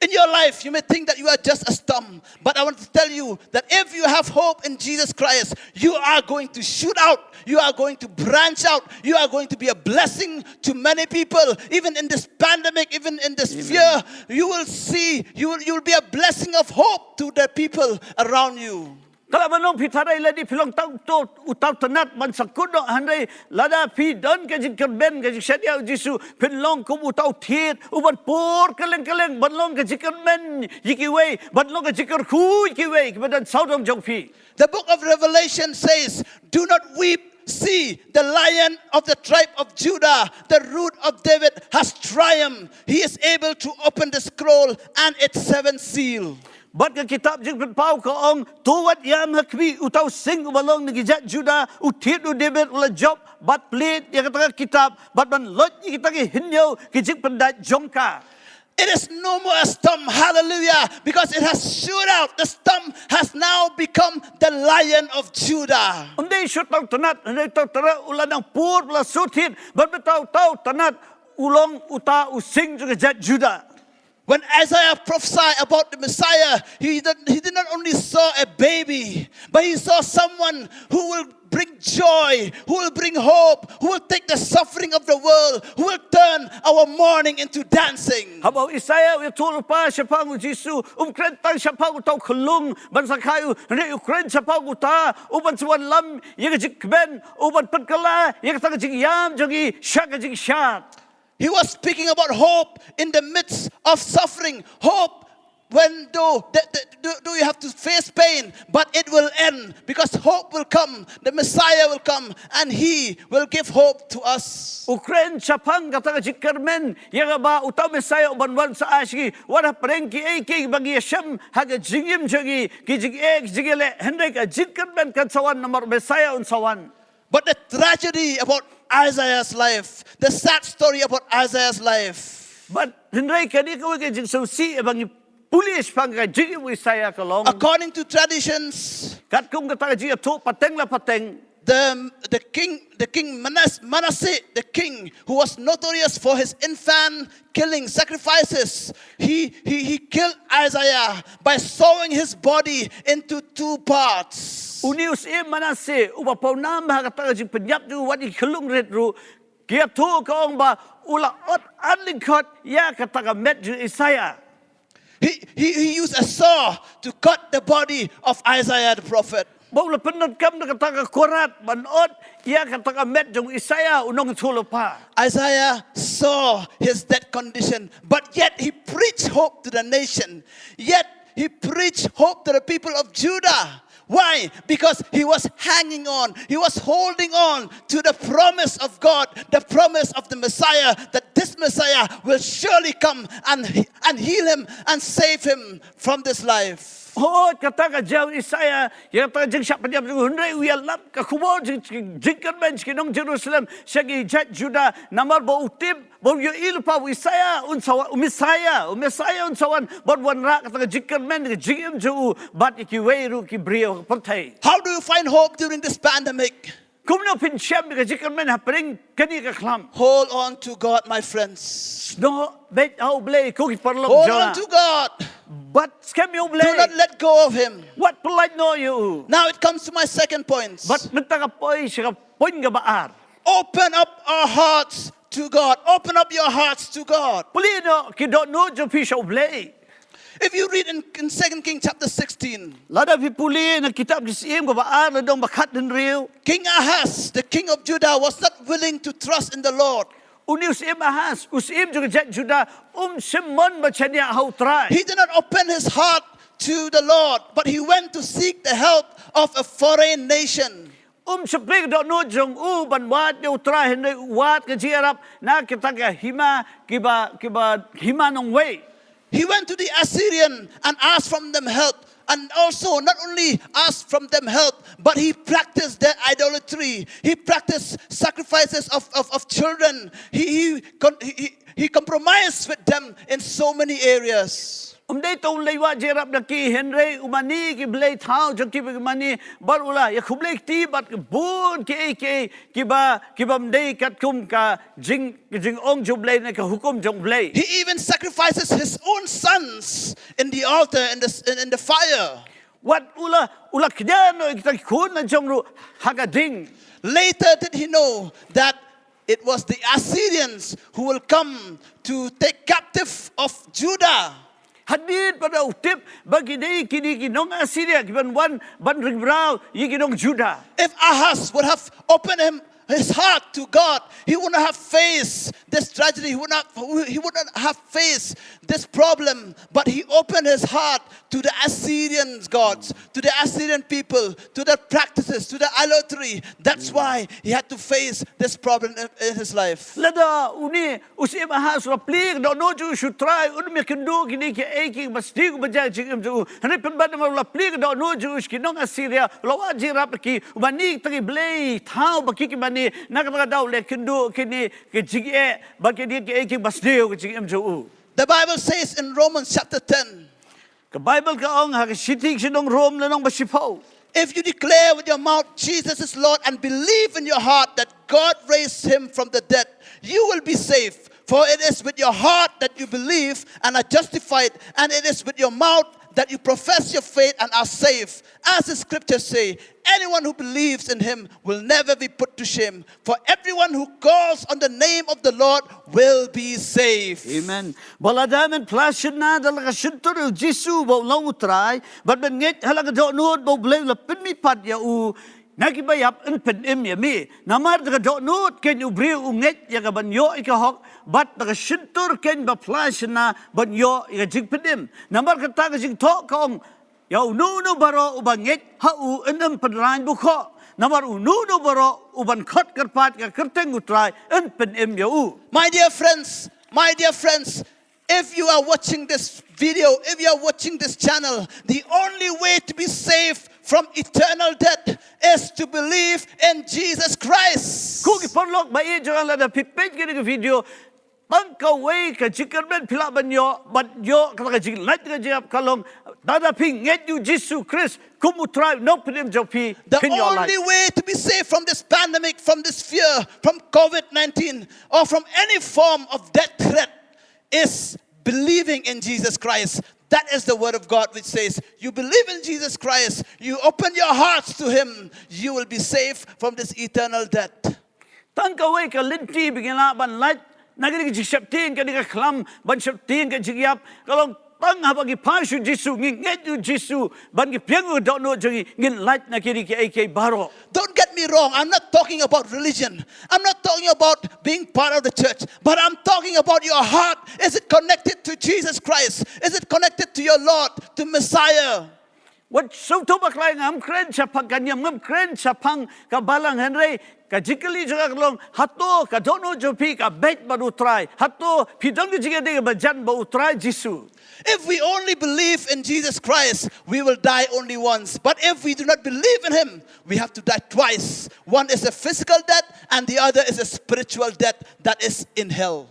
In your life, you may think that you are just a stump, but I want to tell you that if you have hope in Jesus Christ, you are going to shoot out, you are going to branch out, you are going to be a blessing to many people. Even in this pandemic, even in this, amen, fear, you will see, you will, you will be a blessing of hope to the people around you. Ka lah ban long phi tharai lada phi long tang uta u tnat ban sa kut noh, hynrei lada phi don ka jingkyrmen, ka jingshaniah u Jisu, phin long kum uta u thied uban pur kylleng kylleng, ban long ka jingkyrmen ïa kiwei, ban long ka jingkyrkhu ïa kiwei kiba don sawdong jong phi. The book of Revelation says, "Do not weep. See, the Lion of the tribe of Judah, the Root of David, has triumphed. He is able to open the scroll and its seven seal." Bad ka kitab Jingpynpaw ka ong, to wat ïam ha khmih, uta u sing uba long na ki jait Judah, u thied u David u la jop ban plied ïa kata ka kitab bad ban loit ïa kita ki hynñiew ki jingpyndait jong ka. It is no more a stump, hallelujah, because it has shoot out. The stump has now become the Lion of Judah. Ym dei shuh uta u tnat, hynrei uta u tnat u la nang pur, u la shu thied, bad mynta uta u tnat u long uta u sing jong ka jait Judah. When Isaiah prophesied about the Messiah, he did, he did not only saw a baby, but he saw someone who will bring joy, who will bring hope, who will take the suffering of the world, who will turn our mourning into dancing. Haba u Isaiah u ïathuh lypa shaphang u Jisu, um kren tang shaphang uta u khyllung ban sa kha ïa u, hynrei u kren shaphang uta uban sa wanlam ïa ka jingkmen, uban pynkylla ïa kata ka jingïam jong ngi sha ka jingshad. He was speaking about hope in the midst of suffering. Hope when though, th-, th-, do, do you have to face pain, but it will end because hope will come. The Messiah will come and he will give hope to us. U kren shaphang kata ka jingkyrmen ïa kaba uta u Messiah uban wan sa ai sha ngi, wat hapdeng kiei kiei ba ngi ïashem ha ka jingim jong ngi, ki jingeh ki jingïaleh, hynrei ka jingkyrmen kan sa wan namar u Messiah un sa wan. But the tragedy about Isaiah's life, the sad story about Isaiah's life. Bad hynrei kane kawei ka jingsngewsih ba ngi pule shaphang ka jingim u Isaiah ka long, according to traditions, katkum kata ka jingïathuh pateng la pateng, the, the king, the king Manas-, Manasseh, the king who was notorious for his infant killing sacrifices, he, he, he killed Isaiah by sawing his body into two parts. Une u syiem Manasseh, uba pawnam ha kata ka jingpynïap jong u wat ïa ki khyllung rit ruh, ka ïathuh ka ong ba u la ot ar lyngkhot ïa kata ka met jong u Isaiah. He, he, he used a saw to cut the body of Isaiah the prophet. Ba u la pyndonkam da kata ka kuarat ban ot ïa kata ka met jong Isaiah u nongïathuhlypa pa. Isaiah saw his dead condition, but yet he preached hope to the nation. Yet he preached hope to the people of Judah. Why? Because he was hanging on. He was holding on to the promise of God, the promise of the Messiah, that this Messiah will surely come and, and heal him and save him from this life. Hooid, kata ka jaw Isaiah, ïa kata ka jingshah pynïap jong u, hynrei u ïalam ka khubor jing, jingkyrmen jong ki nong Jerusalem sha ki jait Judah, namar ba u tip ba u ïohi lypa u Isaiah un sa wan, u Messiah, u Messiah un sa wan bad wanrah kata ka jingkyrmen, ka jingim jong u bad ïa kiwei ruh ki briew ha ka pyrthei. How do you find hope during this pandemic? Kumno phin shem ïa ka jingkyrmen hapdeng kane ka khlam? Hold on to God, my friends. Snoh beit ha U Blei, ko ki paralok jong nga. Hold on to God. Bad skhem ïa U Blei. Do not let go of Him. Wat pyllait noh ïa u. Now it comes to my second point. Bad mynta ka poi sha ka point kaba ar. Open up our hearts to God. Open up your hearts to God. Plie noh ki dohnud jong phi sha U Blei. If you read in, in Second King chapter sixteen, lada phi pule na kitab Ki Syiem kaba ar, lynnong ba khathynriew. King Ahaz, the king of Judah, was not willing to trust in the Lord. Une u syiem Ahaz, u syiem jong ka jait Judah, um shym mon ban shaniah ha U Trai. He did not open his heart to the Lord, but he went to seek the help of a foreign nation. Um shym plie ka dohnud jong u ban wad ïa U Trai, hynrei u wad ka jingïarap na kita ki hima, kiba, kiba hima nongwei. He went to the Assyrian and asked from them help. And also, not only asked from them help, but he practiced their idolatry. He practiced sacrifices of, of, of children. He, he, con- he, he, he compromised with them in so many areas. Um dei tang u leit wad jingïarap na ki, hynrei u mane ki blei thaw jong ki, ba ki mane bad u la ïa khublei kti bad ki bun kiei kiei kiba, kibym dei katkum ka jing, ka jingong jong U Blei ne ka hukum jong U Blei. He even sacrifices his own sons in the altar, in the, in, in the fire. Wat u la, u la kñia noh ïa kita ki khun la jong ruh ha ka ding. Later did he know that it was the Assyrians who will come to take captive of Judah. Hadien pat u tip ba ki dei kine ki nong Assyria kiban wan ban ring mraw ïa ki nong Judah. If Ahaz would have opened him, his heart to God, he wouldn't have faced this tragedy. He wouldn't have, he wouldn't have faced this problem. But he opened his heart to the Assyrian gods, to the Assyrian people, to their practices, to their idolatry. That's why he had to face this problem in, in his life. Lada une u syiem Ahaz u la plie ka dohnud jong u sha U Trai, un ym ïakynduh kine kiei kiei kiba sniew kiba jia ha ka jingim jong u. Hynrei pynban namar u la plie ka dohnud jong u sha ki nong Assyria, u la wad jingïarap ïa ki, u mane kita ki blei thaw ba ki, ki mane, na kata ka daw u la ïakynduh kine ki jingeh bad kine kiei kiei kiba sniew ha ka jingim jong u. The Bible says in Romans chapter ten, ka Baibl ka ong ha ka shithi ki sha ki nong Rom, lynnong ba shiphew, if you declare with your mouth Jesus is Lord and believe in your heart that God raised him from the dead, you will be saved. For it is with your heart that you believe and are justified, and it is with your mouth that you profess your faith and are saved. As the scriptures say, anyone who believes in him will never be put to shame. For everyone who calls on the name of the Lord will be saved. Amen. Ba lada men phla shynna da la ka shyntur ïa u Jisu ba u long u Trai, bad men ngeit ha la ka dohnud ba U Blei u la pynmihpat ïa u na kiba ïap, yn pynim ïa me. Namar da ka dohnud keiñ u briew u ngeit ïa ka ban ïoh ïa ka hok, bad da ka shyntur keiñ ba phla shynna ban ïoh ïa ka jingpynim. Namar kata ka jingthoh ka ong, ïa uno uno baroh uba ngeit ha u yn ym pynraiñ bukhoh. Namar uno uno baroh uban khot kyrpad ïa ka kyrteng u Trai yn pynim ïa u. My dear friends, my dear friends, if you are watching this video, if you are watching this channel, the only way to be saved from eternal death is to believe in Jesus Christ. Ko ki paralok ba ïeit jong nga, lada phi peit kane ka video, tang kawei ka jingkyrmen phi lah ban ïoh, ban ïoh kata ka jinglait na ka jingïap ka long lada phi ngeit ïa u Jisu Khrist kum u Trai Nongpynim jong phi. The only way to be saved from this pandemic, from this fear, from COVID nineteen, or from any form of death threat is believing in Jesus Christ. That is the word of God which says, you believe in Jesus Christ, you open your hearts to him, you will be saved from this eternal death. Tang kawei ka lynti ba ngin lah ban lait na kane ka jingsheptieng, kane ka khlam ban sheptieng ka jingïap, ka long tang haba ngi phai sha u Jisu, ngi ngeit ïa u Jisu, bad ngi pdiang ïa u dohnud jong ngi, ngin lait na kine kiei kiei baroh. Don't get me wrong, I'm not talking about religion. I'm not talking about being part of the church. But I'm talking about your heart. Is it connected to Jesus Christ? Is it connected to your Lord, to Messiah? Wat sngewthuh bakla, ngam kren shaphang ka niam, ngam kren shaphang ka balang, hynrei ka jingkylli jong nga ka long, hato ka dohnud jong phi ka beit bad u Trai? Hato phi don ka jingïadei ba jan bad u Trai Jisu? If we only believe in Jesus Christ, we will die only once. But if we do not believe in him, we have to die twice. One is a physical death, and the other is a spiritual death that is in hell.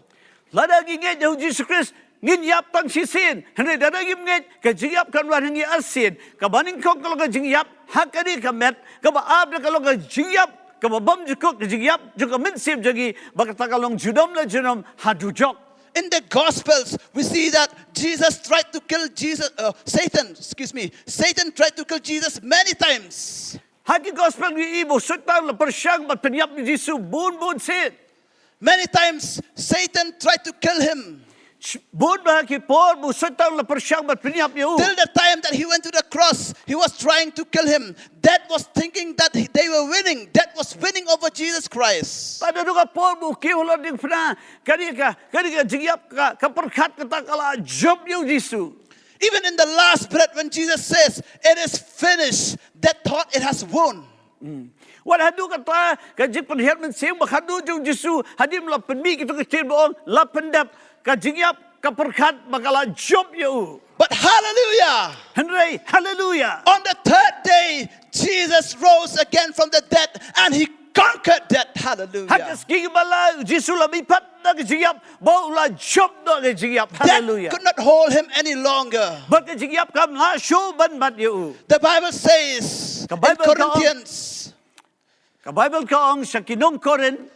Lada ngi ngeit ïa u Jisu Khrist, ngin ïap tang shisien. Hynrei lada ngim ngeit, ka jingïap kan wan ha ngi arsien. Kaba nyngkong ka long ka jingïap ha kane ka met, kaba ar ka long ka jingïap kaba bymjukut, ka jingïap jong ka mynsiem jong ngi, ba kata ka long junom la junom ha dujok. In the Gospels, we see that Jesus tried to kill Jesus, uh, Satan, excuse me, Satan tried to kill Jesus many times. Ha ki Gospel ngi ïohi ba u Soitan u la pyrshang ban pynïap ïa u Jisu bun bun sien. Many times Satan tried to kill him. Sh-, bun bah ki por ba u Soitan u la pyrshang ban pynïap ïa u. Till the time that he went to the cross, he was trying to kill him. Death was thinking that he, they were winning. Death was winning over Jesus Christ. Haduh ka por ba u kiew halor diengphna, kane ka, kane ka jingïap ka, ka pyrkhat kata ka la jop ïa u Jisu. Even in the last breath, when Jesus says, "It is finished," death thought it has won. Hmm. Wat haduh kata ka jingpynhiar mynsiem ba haduh jong u Jisu, hadien ba la pynmih kito ki ktien ba ong, la pyndep, ka jingïap ka pyrkhat ba ka la jop ïa u. But hallelujah! Hynrei, hallelujah! On the third day, Jesus rose again from the dead and he conquered death. Hallelujah! Ha ka sngi ba lai, u Jisu u la mihpat na ka jingïap, bad u la jop noh ka jingïap. Hallelujah! Death could not hold him any longer. Bad ka jingïap kam lah shuh ban bat ïa u. The Bible says, ka Bible ka ong, Corinthians, ka Bible ka ong sha ki nong Korinth,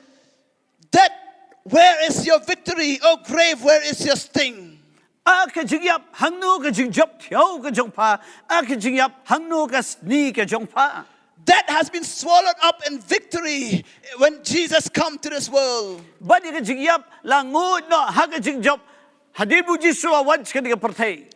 "Death, where is your victory? O grave, where is your sting?" A ka jingïap, hangno ka jingjop thiaw ka jong pha? A ka jingïap, hangno ka sni ka jong pha? Death has been swallowed up in victory when Jesus come to this world. Bad ïa ka jingïap la nguid noh ha ka jingjop hadien ba u Jisu u la wan sha kane ka pyrthei.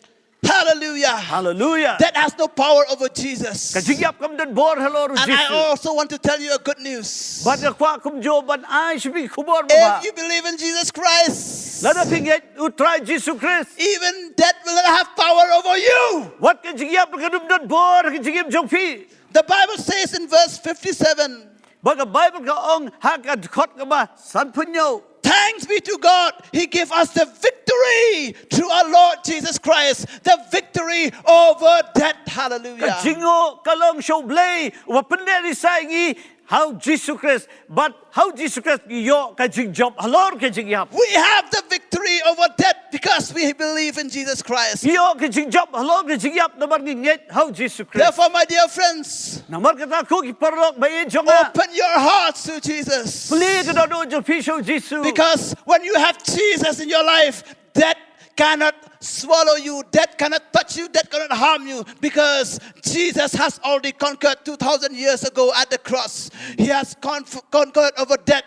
Hallelujah. Hallelujah. Death has no power over Jesus. Ka jingïap kam don bor halor u Jisu. And I also want to tell you a good news. Bad nga kwah kumjuh ban ai sha phi ka khubor ba, if you believe in Jesus Christ, lada phi ngeit ïa u Trai Jisu Khrist, even death will not have power over you. Wat ka jingïap ruh kam don bor ha ka jingim jong phi. The Bible says in verse fifty-seven, bad ka Bible ka ong ha ka dkhot kaba sanphew hynñiew, "Thanks be to God, he gave us the victory through our Lord Jesus Christ, the victory over death." Hallelujah. Ka jingnguh ka long sha U Blei, uba pyndep ïa ngi ha u Jisu Khrist, bad ha u Jisu Khrist ngi ïoh ka jingjop halor ka jingïap. We have the victory over death because we believe in Jesus Christ. Ngi ïoh ka jingjop halor ka jingïap namar ngi ngeit ha u Jisu Khrist. Therefore, my dear friends, namar kata ko ki paralok ba ïeit jong nga, open your hearts to Jesus. Plie ka dohnud jong phi sha u Jisu. Because when you have Jesus in your life, death cannot swallow you, death cannot touch you, death cannot harm you, because Jesus has already conquered two thousand years ago at the cross. He has conf-, conquered over death.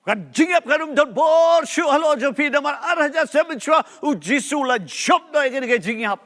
Ka jingïap kam don bor shuh halor jong phi namar ar hajar snem mynshuwa u Jisu u la jop noh ïa kane ka jingïap.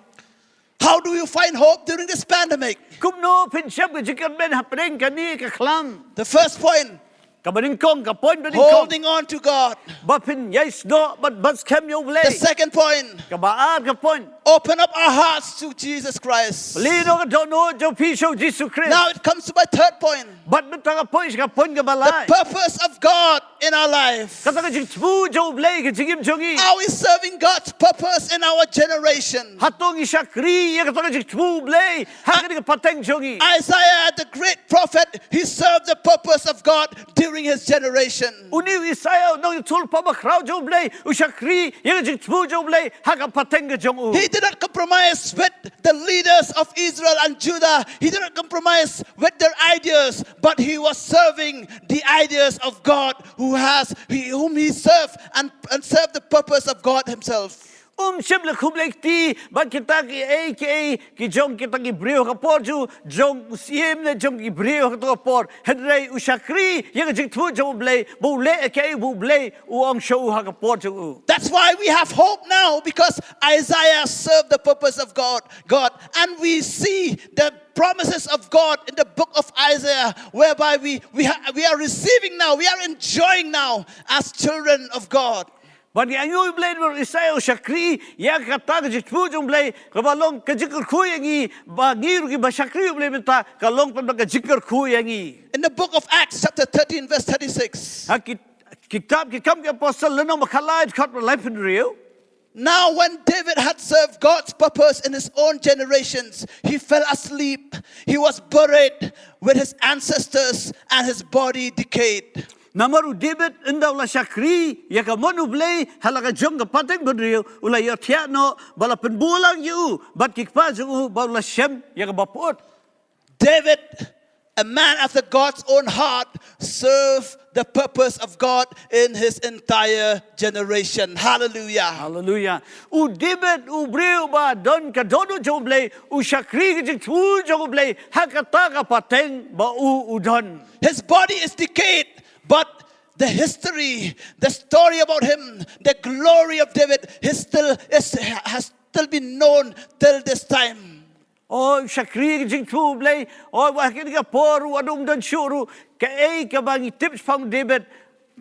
How do you find hope during this pandemic? Kumno phin shem ka jingkyrmen hapdeng kane ka khlam? The first point, kaba nyngkong, ka point ba nyngkong, holding on to God. Ba phin ïai snoh bad ban skhem ïa U Blei. The second point, kaba ar ka point, open up our hearts to Jesus Christ. Plie noh ka dohnud jong phi sha u Jisu Khrist. Now it comes to my third point. Bad mynta ka poi sha ka point kaba lai. The purpose of God in our life. Kata ka jingthmu jong U Blei ha ka jingim jong ngi. Are we serving God's purpose in our generation? Hato ngi shakri ïa kata ka jingthmu U Blei ha kane ka pateng jong ngi? Isaiah, the great prophet, he served the purpose of God during his generation. Une u Isaïah, u nongïathuhlypa bakhraw jong U Blei, u shakri ïa ka jingthmu jong U Blei ha ka pateng ka jong u. He did not compromise with the leaders of Israel and Judah. He did not compromise with their ideas, but he was serving the ideas of God who has, he, whom he served and, and served the purpose of God himself. Um shym la khublei kti bad kita kiei kiei ki jong kita ki briew ha ka por jong u, jong u syiem ne jong ki briew ha kato ka por. Hynrei u shakri ïa ka jingthmu jong U Blei, ba u leh ïa kaei ba U Blei u ong sha u ha ka por jong u. That's why we have hope now, because Isaiah served the purpose of God, God, and we see the promises of God in the book of Isaiah, whereby we, we, ha- we are receiving now, we are enjoying now as children of God. Bad ngi ainguh ïa U Blei namar u Isaïah u shakri ïa kata ka jingthmu jong U Blei, kaba long ka jingkyrkhu ïa ngi, ba ngi ruh kiba shakri ïa U Blei mynta, ka long tang ka jingkyrkhu ïa ngi. In the book of Acts, chapter thirteen, verse thirty-six. Ha ki, kitab Ki Kam ki Apostol lynnong ba khatlai, dkhot ba laiphew hynriew. Now, when David had served God's purpose in his own generations, he fell asleep. He was buried with his ancestors, and his body decayed. Namar u David ynda u la shakri ïa ka mon U Blei ha la ka jong ka pateng bynriew, u la ïohthiah noh ba la pynbuh lang ïa u bad ki kpa jong u, ba u la shem ïa kaba pyut. David, a man after God's own heart, served the purpose of God in his entire generation. Hallelujah. Hallelujah. U David, u briew ba don ka dohnud jong U Blei, u shakri ka jingthmu jong U Blei ha kata ka pateng ba u u don. His body is decayed, but the history, the story about him, the glory of David, is still is, has still been known till this time. O, u shakri ka jingthmu U Blei, o, ba ha kane ka por ruh, haduh um don shuh ruh, kaei kaba ngi tip shaphang u David,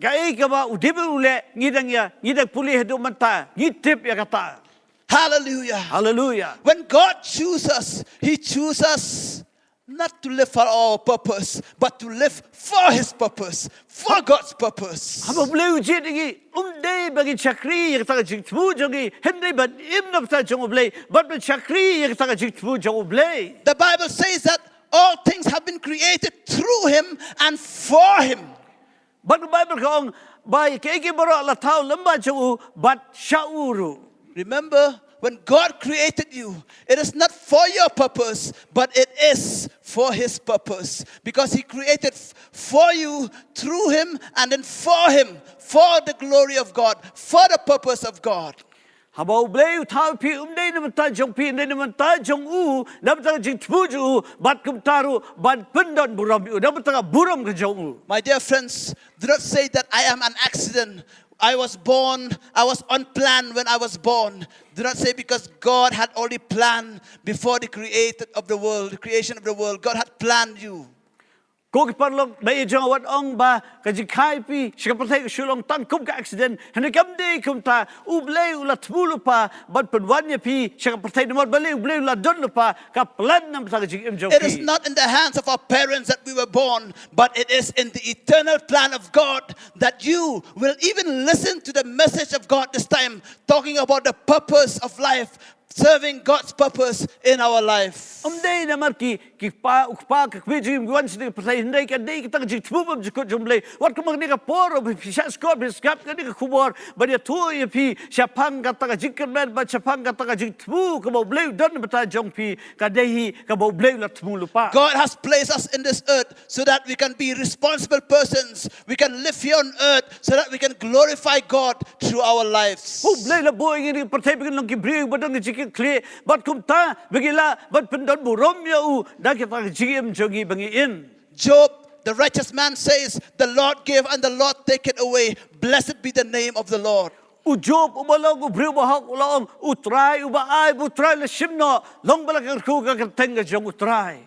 kaei kaba u David u leh, ngi dang ïa, ngi dang pule haduh mynta, ngi tip ïa kata. Hallelujah. Hallelujah. When God chooses, He chooses not to live for our purpose, but to live for His purpose, for God's purpose. Haba U Blei u jied ïa ngi, um dei ba ngin shakri ïa kata ka jingthmu jong ngi, hynrei ban im na ka bynta jong U Blei, bad ban shakri ïa kata ka jingthmu jong U Blei. The Bible says that all things have been created through Him and for Him. Bad ka Baibl ka ong ba ïa kiei kiei baroh la thaw lyngba jong u bad sha u ruh. Remember, when God created you, it is not for your purpose, but it is for His purpose. Because He created f- for you, through Him, and then for Him, for the glory of God, for the purpose of God. Haba U Blei u thaw ïa phi, um dei na ka bynta jong phi, um dei na ka bynta jong u, na ka bynta ka jingthmu jong u, bad kumta ruh ban pyndon burom ïa u, na ka bynta ka burom ka jong u. My dear friends, do not say that I am an accident. I was born, I was on plan when I was born. Do not say, because God had already planned before the created of the world, the creation of the world. God had planned you. Ko ki paralok, ba ïeit jong nga, wat ong ba ka jingkha ïa phi sha ka pyrthei ka shu long tang kum ka accident. Hynrei kam dei kumta, U Blei u la thmu lypa ban pynwan ïa phi sha ka pyrthei, namar balei? U Blei u la don lypa ka plan na ka bynta ka jingim jong phi. It is not in the hands of our parents that we were born, but it is in the eternal plan of God that you will even listen to the message of God this time, talking about the purpose of life, serving God's purpose in our life. Um dei namar ki, ki kpa, u kpa, ka kmie jong ngi ki wan sha kane ka pyrthei, hynrei ka dei kata ka jingthmu bymjukut jong U Blei. Wat kumba kane ka por ba phi shah sngap, phi sngap kane ka khubor, ban ïathuh ïa phi shaphang kata ka jingkyrmen bad shaphang kata ka jingthmu kaba U Blei u don na ka bynta jong phi, ka dei hi kaba U Blei u la thmu lypa. God has placed us in this earth so that we can be responsible persons. We can live here on earth so that we can glorify God through our lives. U Blei u la buh ïa ngi ha kane ka pyrthei ba ngin long ki briew ba don ka jingkitkhlieh, bad kumta ba ngin lah ban pyndon burom ïa u da kata ka jingim jong ngi ba ngi im. Job, the righteous man, says, "The Lord gave and the Lord taketh away. Blessed be the name of the Lord." U Job, uba long u briew bahok, u la ong, U Trai uba ai bad U Trai u la shim noh, long ba la kyrkhu ka kyrteng ka jong U Trai.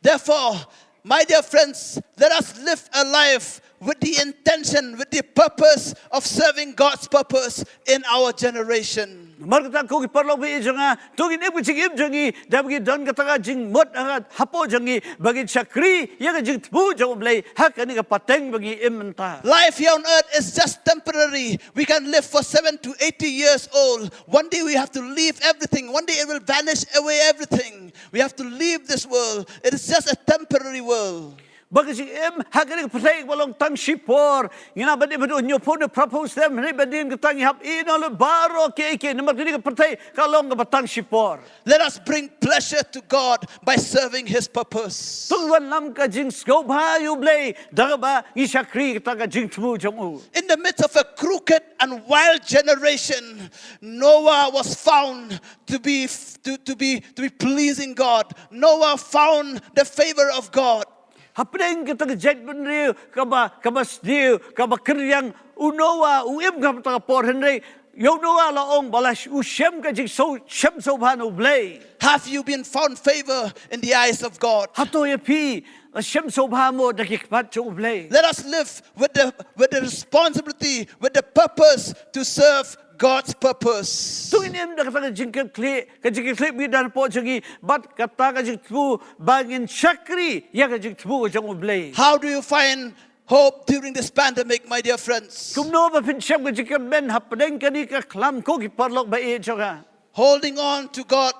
Therefore, my dear friends, let us live a life with the intention, with the purpose of serving God's purpose in our generation. Namar kata, ko ki paralok ba ïeit jong nga, to ngin im ka jingim jong ngi da ba ngi don kata ka jingmut ha, hapoh jong ngi, ba ngin shakri ïa ka jingthmu jong U Blei ha kane ka pateng ba ngi im mynta. Life here on earth is just temporary. We can live for seven to eighty years old. One day we have to leave everything. One day it will vanish away everything. We have to leave this world. It is just a temporary world. Ba ka jingim ha kane ka pyrthei ba long tang shipor. Ngi nang ban im haduh hynñiewphew ne phraphew snem, hynrei ban dien kata ngi hap ïehnoh lut baroh kiei kiei, namar kane ka pyrthei ka long kaba tang shipor. Let us bring pleasure to God by serving His purpose. To ngi wanlam ka jingsngewbha ïa U Blei da kaba ngi shakri kata ka jingthmu jong U. In the midst of a crooked and wild generation, Noah was found to be to, to be to be pleasing God. Noah found the favor of God. Hapdeng kata ka jaitbynriew kaba kaba sniew, kaba kyrriang, u Noah u im ha kata ka por, hynrei ïa u Noah la ong ba la u shem ka jingsngewsih, sngewsih bha na U Blei. Have you been found favor in the eyes of God? Hato ïa phi la sngewsih bha mo da ki khmat jong U Blei? Let us live with the with the responsibility, with the purpose to serve God's purpose. To ngin im da kata ka jingkitkhlieh, ka jingkitkhlieh bad ka jingthmu bad kata ka jingthmu ba ngin shakri ïa ka jingthmu jong U Blei. How do you find hope during this pandemic, my dear friends? Kumno ba phin shem ka jingkyrmen hapdeng kane ka khlam, ko ki paralok ba ïeit jong nga? Holding on to God.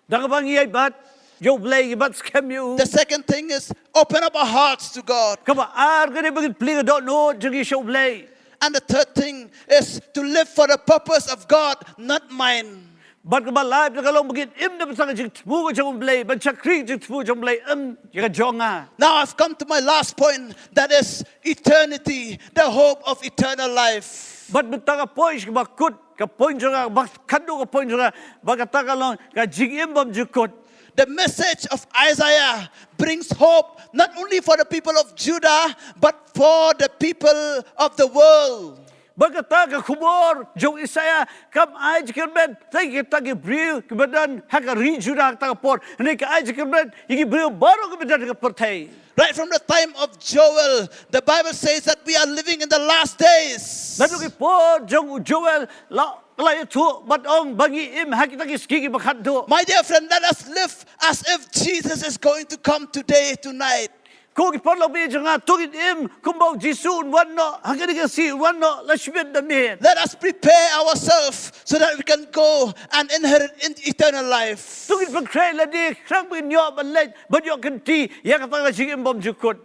Da kaba ngi ïai bat ïa U Blei, ngi bat skhem ïa U. The second thing is open up our hearts to God. Kaba ar ka dei ba ngin plie ka dohnud jong ngi sha U Blei. And the third thing is to live for the purpose of God, not mine. Bad kaba lai pat ka long ba ngin im da bynta ka jingthmu ka jong U Blei, ban shakri ka jingthmu jong U Blei, ym ïa ka jong nga. Now I've come to my last point, that is eternity, the hope of eternal life. Bad mynta ka point kaba kut, ka point jong nga, ba khatduh ka point jong nga, ba kata ka long ka jingim bymjukut. The message of Isaiah brings hope not only for the people of Judah but for the people of the world. Ba kata ka khubor jong u Isaïah kam ai jingkyrmen ïa kita ki briew kiba don ha ka ri Judah ha kata ka por, hynrei ka ai jingkyrmen ïa ki briew baroh kiba don ha ka pyrthei. Right from the time of Joel, the Bible says that we are living in the last days. Naduh ki por jong u Joel la, la ïathuh bad ong ba ngi im ha kita ki sngi kiba khatduh. My dear friend, let us live as if Jesus is going to come today, tonight. Ko ki paralok ba ïeit jong nga, to ngin im kumba u Jisu un wan noh ha kane ka sngi, un wan noh la shibit da miet. Let us prepare ourselves so that we can go and inherit in eternal life. To ngin pynkhreh lade khnang ba ngin ïoh ban leit ban ïoh kynti ïa kata ka jingim bymjukut.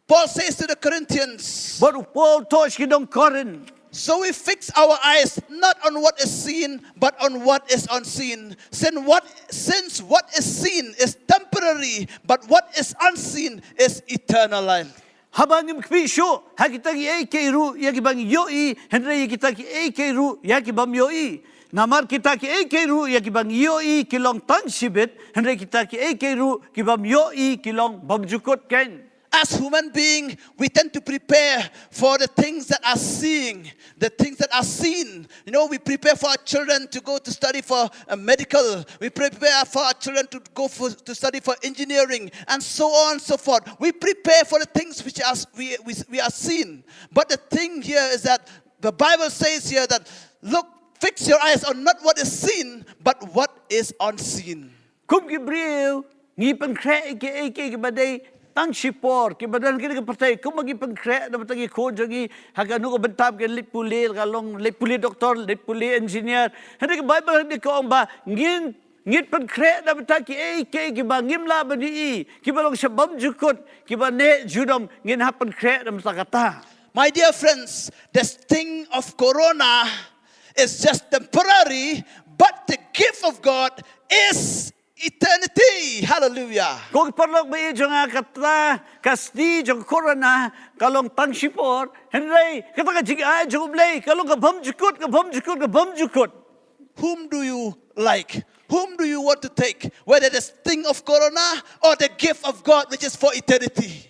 Paul says to the Corinthians, bad u Paul u ong sha ki nong Korinth, So we fix our eyes not on what is seen, but on what is unseen. Since what, since what is seen is temporary, but what is unseen is eternal life. Haba ngim kmih shuh ha kita kiei kiei ruh ïa kiba ngi ïohi, hynrei ïa kita kiei kiei ruh ïa ki bym ïohi. Namar kita kiei kiei ruh ïa kiba ngi ïohi ki long tang shibit, hynrei kita kiei kiei ruh ki bym ïohi ki long bymjukut keiñ. As human being, we tend to prepare for the things that are seeing, the things that are seen. You know, we prepare for our children to go to study for a medical. We prepare for our children to go for, to study for engineering, and so on and so forth. We prepare for the things which are we, we, we are seen. But the thing here is that the Bible says here that look, fix your eyes on not what is seen, but what is unseen. Kum ki briew ngi pynkhreh ïa kiei kiei kiba dei tang shipor, kiba don ha kane ka pyrthei, kumba ngi pynkhreh na bynta ki khun jong ngi ha kano ka bynta, ki leit pule, ka long leit pule doktor, leit pule engineer. Hynrei ka Baibl ka ong ba ngin, ngin pynkhreh na bynta kiei kiei kiba ngim lah ban ïohi, kiba long sha bymjukut, kiba neh junom, ngin hap pynkhreh na bynta kata. My dear friends, this thing of corona is just temporary, but the gift of God is eternity. Hallelujah. Ko ki paralok ba ïeit jong nga, kata ka sngi jong corona ka long tang shipor, hynrei kata ka jingai jong U Blei ka long ka bymjukut, ka bymjukut, ka bymjukut. Whom do you like? Whom do you want to take? Whether the sting of corona or the gift of God which is for eternity.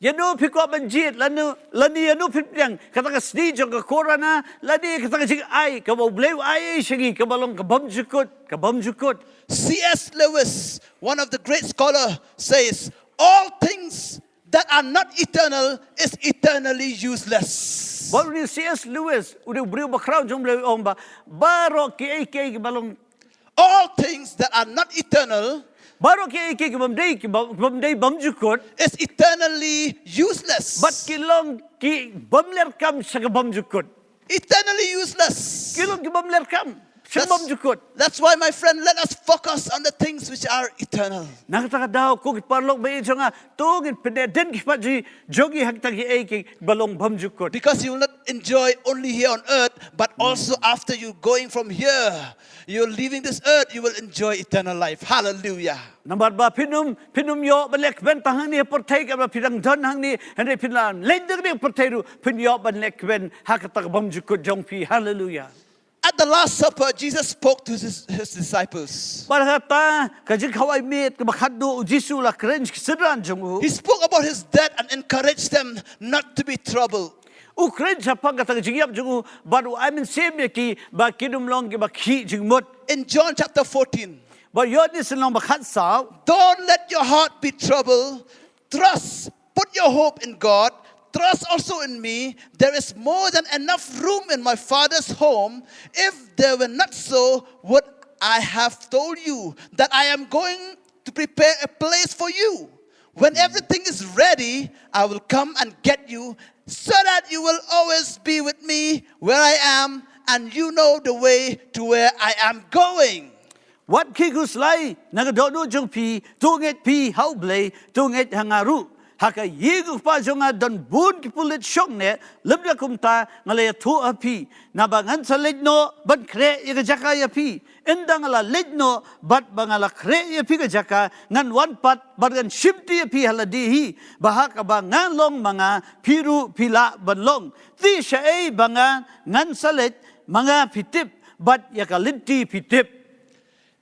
Ïano phi kwah ban jied, lano, lano ïano phi pdiang, kata ka sngi jong ka corona, lano kata ka jingai kaba U Blei u ai sha ngi kaba long ka bymjukut, ka bymjukut. C S Lewis, one of the great scholar, says, all things that are not eternal is eternally useless. Bad une u C S Lewis, une u briew bakhraw jong U Blei, u ong ba baroh kiei kiei kiba long All things that are not eternal, baroh kiei kiei ki bym dei, ki bym, ki bym dei bymjukut, is eternally useless. Bad ki long ki bym leh kam sha ka bymjukut. Eternally useless. Ki long ki bym leh kam. Sha bymjukut. That's why, my friend, let us focus on the things which are eternal. Na kata ka daw, ko ki paralok ba ïeit jong nga, to ngin pyndep ki paidbah jong ngi ha kita kiei kiei ba long bymjukut. Because you will not enjoy only here on earth, but also after you going from here, you're leaving this earth, you will enjoy eternal life. Hallelujah. Namar ba phin ym, phin ym ïoh ban leit kmen tang hangne ha pyrthei kaba phi dang don hangne, hynrei phin lah leit da kane ka pyrthei ruh, phin ïoh ban leit kmen ha kata ka bymjukut jong phi. Hallelujah. At the Last Supper, Jesus spoke to his, his disciples. Bad ha kata ka jingkhawai miet kaba khatduh, u Jisu u la kren sha ki synran jong u. He spoke about his death and encouraged them not to be troubled. U kren shaphang kata ka jingïap jong u, bad u ai mynsiem ïa ki ba kin ym long kiba khih jingmut. In John chapter fourteen, Bad Ïoannis lynnong ba khatsaw. Don't let your heart be troubled. Trust, put your hope in God. Trust also in me. There is more than enough room in my Father's home. If there were not so, would I have told you that I am going to prepare a place for you? When everything is ready, I will come and get you so that you will always be with me where I am, and you know the way to where I am going. Wat khih khuslai na ka dohnud jong phi, to ngeit phi ha U Blei, to ngeit ha nga ruh. Ha ka ïing U Kpa jong nga don bun ki pulit shongneh, lymda kumta nga la ïathuh ha phi. Naba ngan sa leit noh ban khreh ïa ka jaka ïa phi. Ynda nga la leit noh bad ba nga la khreh ïa phi ka jaka, ngan wan pat bad ngan shimti ïa phi ha lade hi. Ba ha kaba nga long ma nga, phi ruh phi lah ban long. Te shaei ba nga ngan sa leit, ma nga phi tip, bad ïa ka lynti phi tip.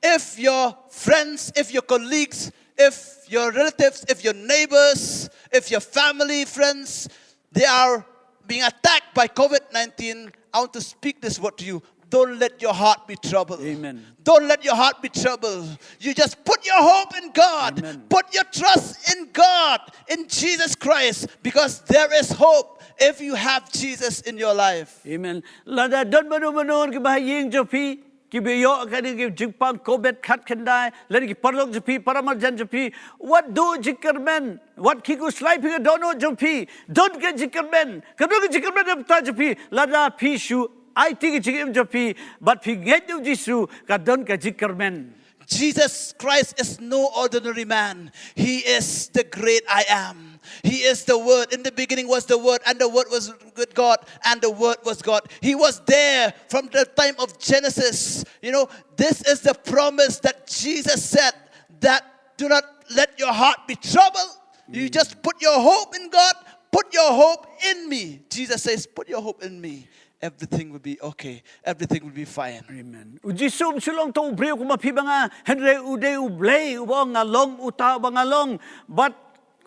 If your friends, if your colleagues, if your relatives, if your neighbors, if your family, friends, they are being attacked by COVID nineteen, I want to speak this word to you. Don't let your heart be troubled. Amen. Don't let your heart be troubled. You just put your hope in God. Amen. Put your trust in God, in Jesus Christ, because there is hope if you have Jesus in your life. Amen. Lada don mano mano kiba ha ïing jong phi, kiba ïoh kane ka jingpang COVID khatkhyndai, lane ki paralok jong phi, para marjan jong phi, wat duh jingkyrmen, wat khih khuslai phi ka dohnud jong phi, don ka jingkyrmen, ka don ka jingkyrmen na ka bynta jong phi, lada phi shu aiti ka jingim jong phi, bad phi ngeit ïa u Jisu, ka don ka jingkyrmen. Jesus Christ is no ordinary man. He is the great I am. He is the Word. In the beginning was the Word, and the Word was with God, and the Word was God. He was there from the time of Genesis. You know, this is the promise that Jesus said, that do not let your heart be troubled. You just put your hope in God, put your hope in me. Jesus says, put your hope in me. Everything will be okay. Everything will be fine. Amen. U Jisu um shu long tang u briew kum ma phi bad nga, hynrei u dei U Blei, uba ong nga long uta uba nga long. Bad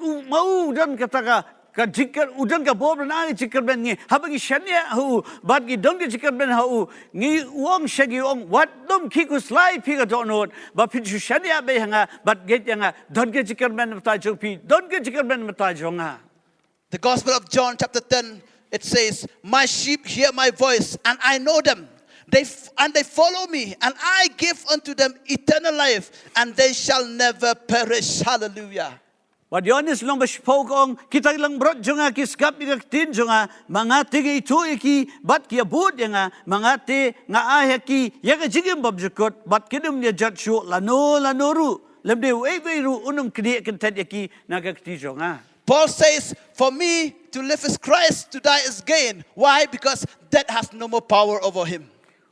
u, ma u don kata ka, ka jingkyrmen, u don ka bor ban ai ka jingkyrmen ngi. Haba ngi shaniah ha u, bad ngi don ka jingkyrmen ha u, ngi, u ong sha ngi, u ong, wat nym khih khuslai phi ka dohnud, ba phin shu shaniah beit ha nga, bad ngeit ïa nga, don ka jingkyrmen na ka bynta jong phi, don ka jingkyrmen na ka bynta jong nga. The Gospel of John, chapter ten, it says, my sheep hear my voice, and I know them. They f-, and they follow me, and I give unto them eternal life, and they shall never perish. Hallelujah. Bad Ïoannis lynnong ba shiphew ka ong, kita ki langbrot jong nga ki sngap ïa ka ktien jong nga, ma nga te nga ithuh ïa ki, bad ki ïabud ïa nga, ma nga te nga ai ha ki ïa ka jingim bymjukut, bad kin ym ïa jot shuh lano lano ruh, lymne uei uei ruh un ym knieh kyntait ïa ki na ka kti jong nga. Paul says, for me to live is Christ, to die is gain. Why? Because death has no more power over him.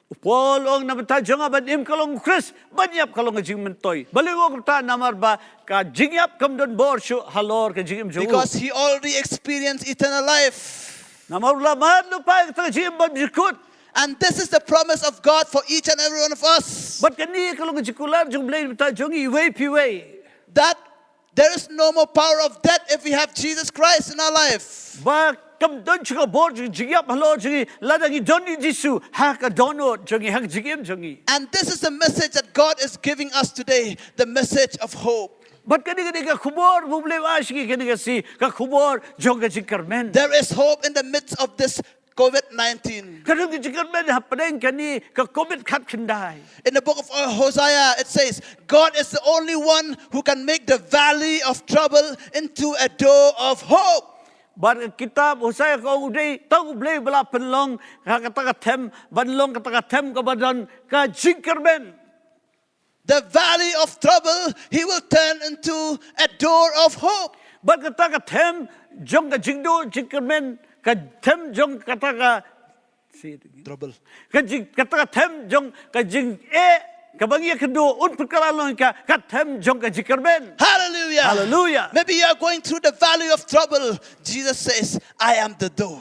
U Paul u ong, na ka bynta jong nga ban im ka long u Khrist, ban ïap ka long ka jingmyntoi. Balei u ong kumta? Namar ba ka jingïap kam don bor shuh halor ka jingim jong u. Because he already experienced eternal life. Namar u la mad lypa ïa kata ka jingim bymjukut. And this is the promise of God for each and every one of us. Bad kane ka long ka jingkular jong U Blei na ka bynta jong ngi iwei pa iwei. That there is no more power of death if we have Jesus Christ in our life. Ba kam don shuh ka bor jong ka jingïap halor jong ngi lada ngi don ïa u Jisu ha ka dohnud jong ngi, ha ka jingim jong ngi. And this is the message that God is giving us today, the message of hope. Bad kane ka dei ka khubor ba U Blei u ai sha ngi kane ka sngi, ka khubor jong ka jingkyrmen. There is hope in the midst of this COVID nineteen. Ka don ka jingkyrmen hapdeng kane ka COVID khatkhyndai. In the book of, uh, Hosea, it says, God is the only one who can make the valley of trouble into a door of hope. Bad ka kitab Hosea ka ong, u dei tang U Blei ba la pynlong ha kata ka them ban long kata ka them kaba don ka jingkyrmen. The valley of trouble, he will turn into a door of hope. Bad kata ka them jong ka jingduh jingkyrmen, ka them jong kata ka Trouble. Ka jing, kata ka them jong ka jingeh kaba ngi ïakynduh, un pynkylla long ïa ka ka them jong ka jingkyrmen. Hallelujah. Hallelujah. Maybe you are going through the valley of trouble. Jesus says, I am the door.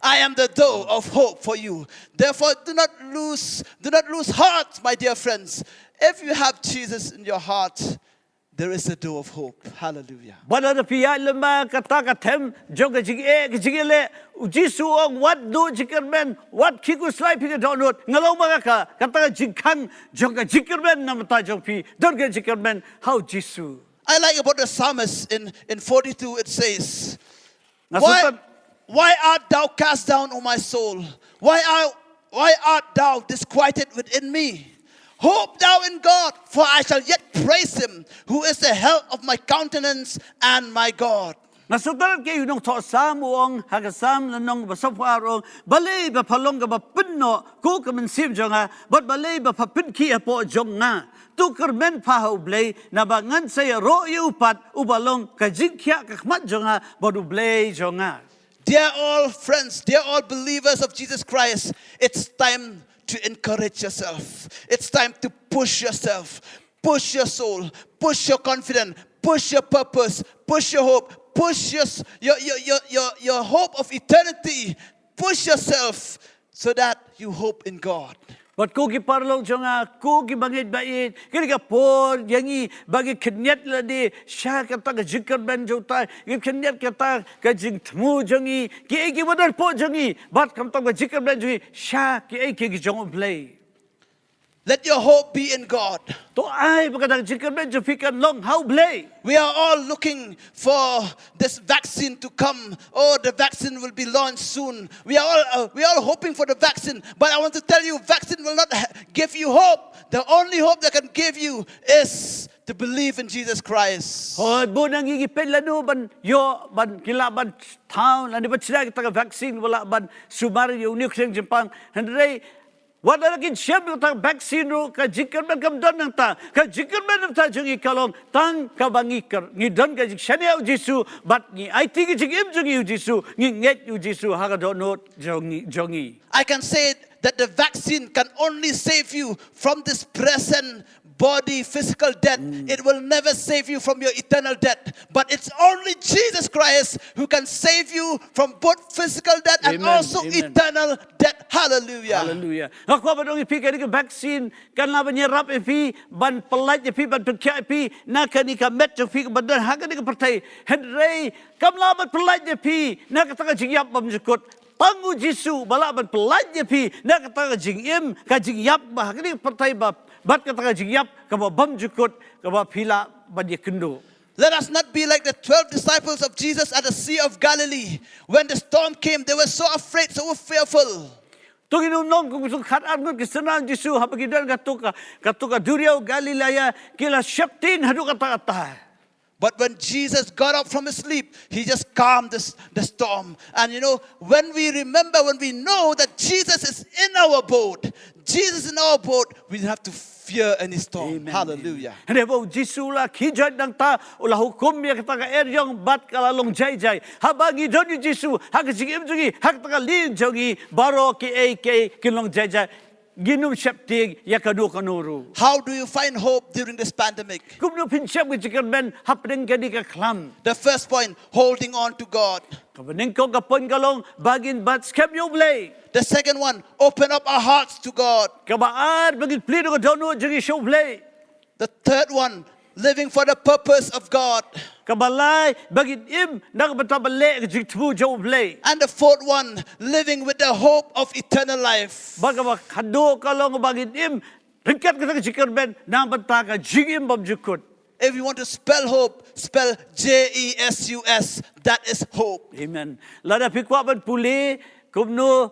I am the door of hope for you. Therefore, do not lose, do not lose heart, my dear friends. If you have Jesus in your heart, there is a door of hope. Hallelujah. Bad lada phi ïaid lyngba kata ka them jong ka jingeh, ka jingeh leh, U Jisu u ong, wat duh jingkyrmen, wat khie khuslai phi ka dohnud, nga long ba ka, kata ka jingkhang jong ka jingkyrmen na ka bynta jong phi, don ka jingkyrmen ha U Jisu. I like about the psalmist in, in forty-two, it says, Nga why, sngewthuh why art thou cast down, O my soul? Why art, why art thou disquieted within me? Hope thou in God, for I shall yet praise him, who is the help of my countenance and my God. Nga sngewthuh ïa u nongthoh Salm u ong ha ka Salm lynnong ba sawphew ar, u ong, balei ba pha long kaba pynnoh ko ka mynsiem jong nga, bad balei ba pha pynkhih hapoh jong nga? To kyrmen pha ha U Blei, naba ngan sa ïaroh ïa u pat, uba long ka jingkhiah ka khmat jong nga bad U Blei jong nga. Dear all friends, dear all believers of Jesus Christ, it's time to encourage yourself. It's time to push yourself. Push your soul. Push your confidence. Push your purpose. Push your hope. Push your, s- your, your, your, your, your hope of eternity. Push yourself so that you hope in God. Bad ko ki paralok jong nga, ko ki bangeit ba ïeit, kane ka por ïa ngi ba ngi khyndiat lade sha kata ka jingkyrmen jong uta, ngi khyndiat kata ka jingthmu jong ngi, kiei kiba don hapoh jong ngi, bad khamtam ka jingkyrmen jong ngi sha kiei kiei ki jong U Blei. Let your hope be in God. To ai ba kata ka jingkyrmen jong phi kan long ha U Blei. We are all looking for this vaccine to come. Oh, the vaccine will be launched soon. We are all uh, we are all hoping for the vaccine. But I want to tell you, vaccine will not ha- give you hope. The only hope that can give you is to believe in Jesus Christ. Hooid, bun na ngi ngi peit lano ban ïoh, ban, ki lah ban thaw lane ban shna kata ka vaccine, ba lah ban sumar ïa une u khriang jingpang. Hynrei wat la kin shem kata ka vaccine ruh, ka jingkyrmen kam don nangta. Ka jingkyrmen nangta jong ngi ka long tang kaba ngi kyr, ngi don ka jingshaniah ïa U Jisu, bad ngi aiti ka jingim jong ngi ïa U Jisu, ngi ngeit ïa U Jisu ha ka dohnud jong ngi, jong ngi. I can say that the vaccine can only save you from this present body physical death. It will never save you from your eternal death. But it's only Jesus Christ who can save you from both physical death and Amen, also amen. Eternal death. Hallelujah. Hallelujah. Nga kwah ban ong ïa phi, kane ka vaccine kan lah ban ïarap ïa phi, ban pyllait ïa phi, ban pynkhiah ïa phi na kane ka met jong phi kaba don ha kane ka pyrthei. Hynrei kam lah ban pyllait ïa phi na kata ka jingïap bymjukut. Tang U Jisu ba lah ban pyllait ïa phi na kata ka jingim, ka jingïap ba ha kane ka pyrthei ba, bad kata ka jingïap kaba bymjukut kaba phi lah ban ïakynduh. Let us not be like the twelve disciples of Jesus at the Sea of Galilee. When the storm came, they were so afraid, so fearful. To ngin ym long kum ki khatar ngut ki synran Jisu haba ki don kato ka, kato ka duriaw Galilea, ki la sheptieng haduh katta katta. But when Jesus got up from his sleep, he just calmed this, the storm. And you know, when we remember, when we know that Jesus is in our boat, Jesus in our boat, we don't have to fear any storm. Amen, Hallelujah. Hynrei ba U Jisu u la khie joit nangta, u la hukum ïa kata ka eriong bad ka la long jai jai. Haba ngi don ïa U Jisu ha ka jingim jong ngi, ha kata ka lieng jong ngi, baroh kiei kiei kin long jai jai. Ngin ym sheptieng ïa kano kano ruh. How do you find hope during this pandemic? Kumno phin shem ka jingkyrmen hapdeng kane ka khlam? The first point, holding on to God. Kaba nyngkong ka point ka long ba ngin bat skhem ïa U Blei. The second one, open up our hearts to God. Kaba ar, ba ngin plie noh ka dohnud jong ngi sha U Blei. The third one, living for the purpose of God. Kaba lai, ba ngin im na ka bynta ban leh ka jingthmu jong U Blei. And the fourth one, living with the hope of eternal life. Bad kaba khatduh ka long ba ngin im ryngkat kata ka jingkyrmen na ka bynta ka jingim bymjukut. If you want to spell hope, spell J E S U S. That is hope. Amen. Lada phi kwah ban pule kumno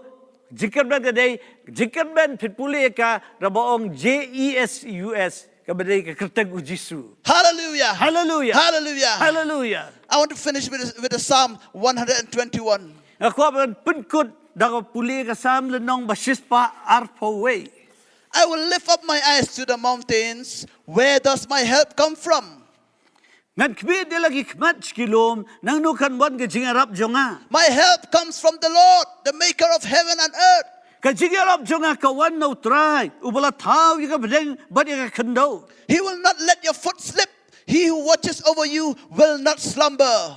jingkyrmen ka dei, jingkyrmen phin pule ïa ka, da ba ong J E S U S, kaba dei ka kyrteng U Jisu. Hallelujah. Hallelujah. Hallelujah. Hallelujah. I want to finish with, with the Psalm one hundred twenty-one. Nga kwah ban pynkut da ka pule ka Salm lynnong ba shispah arphew wei. I will lift up my eyes to the mountains. Where does my help come from? Ngan khmih da la ki khmat sha ki lum, naei naei kan wan ka jingïarap jong nga. My help comes from the Lord, the maker of heaven and earth. Ka jingïarap jong nga ka wan na U Trai, uba la thaw ïa ka pdeng bad ïa ka khyndew. He will not let your foot slip. He who watches over you will not slumber.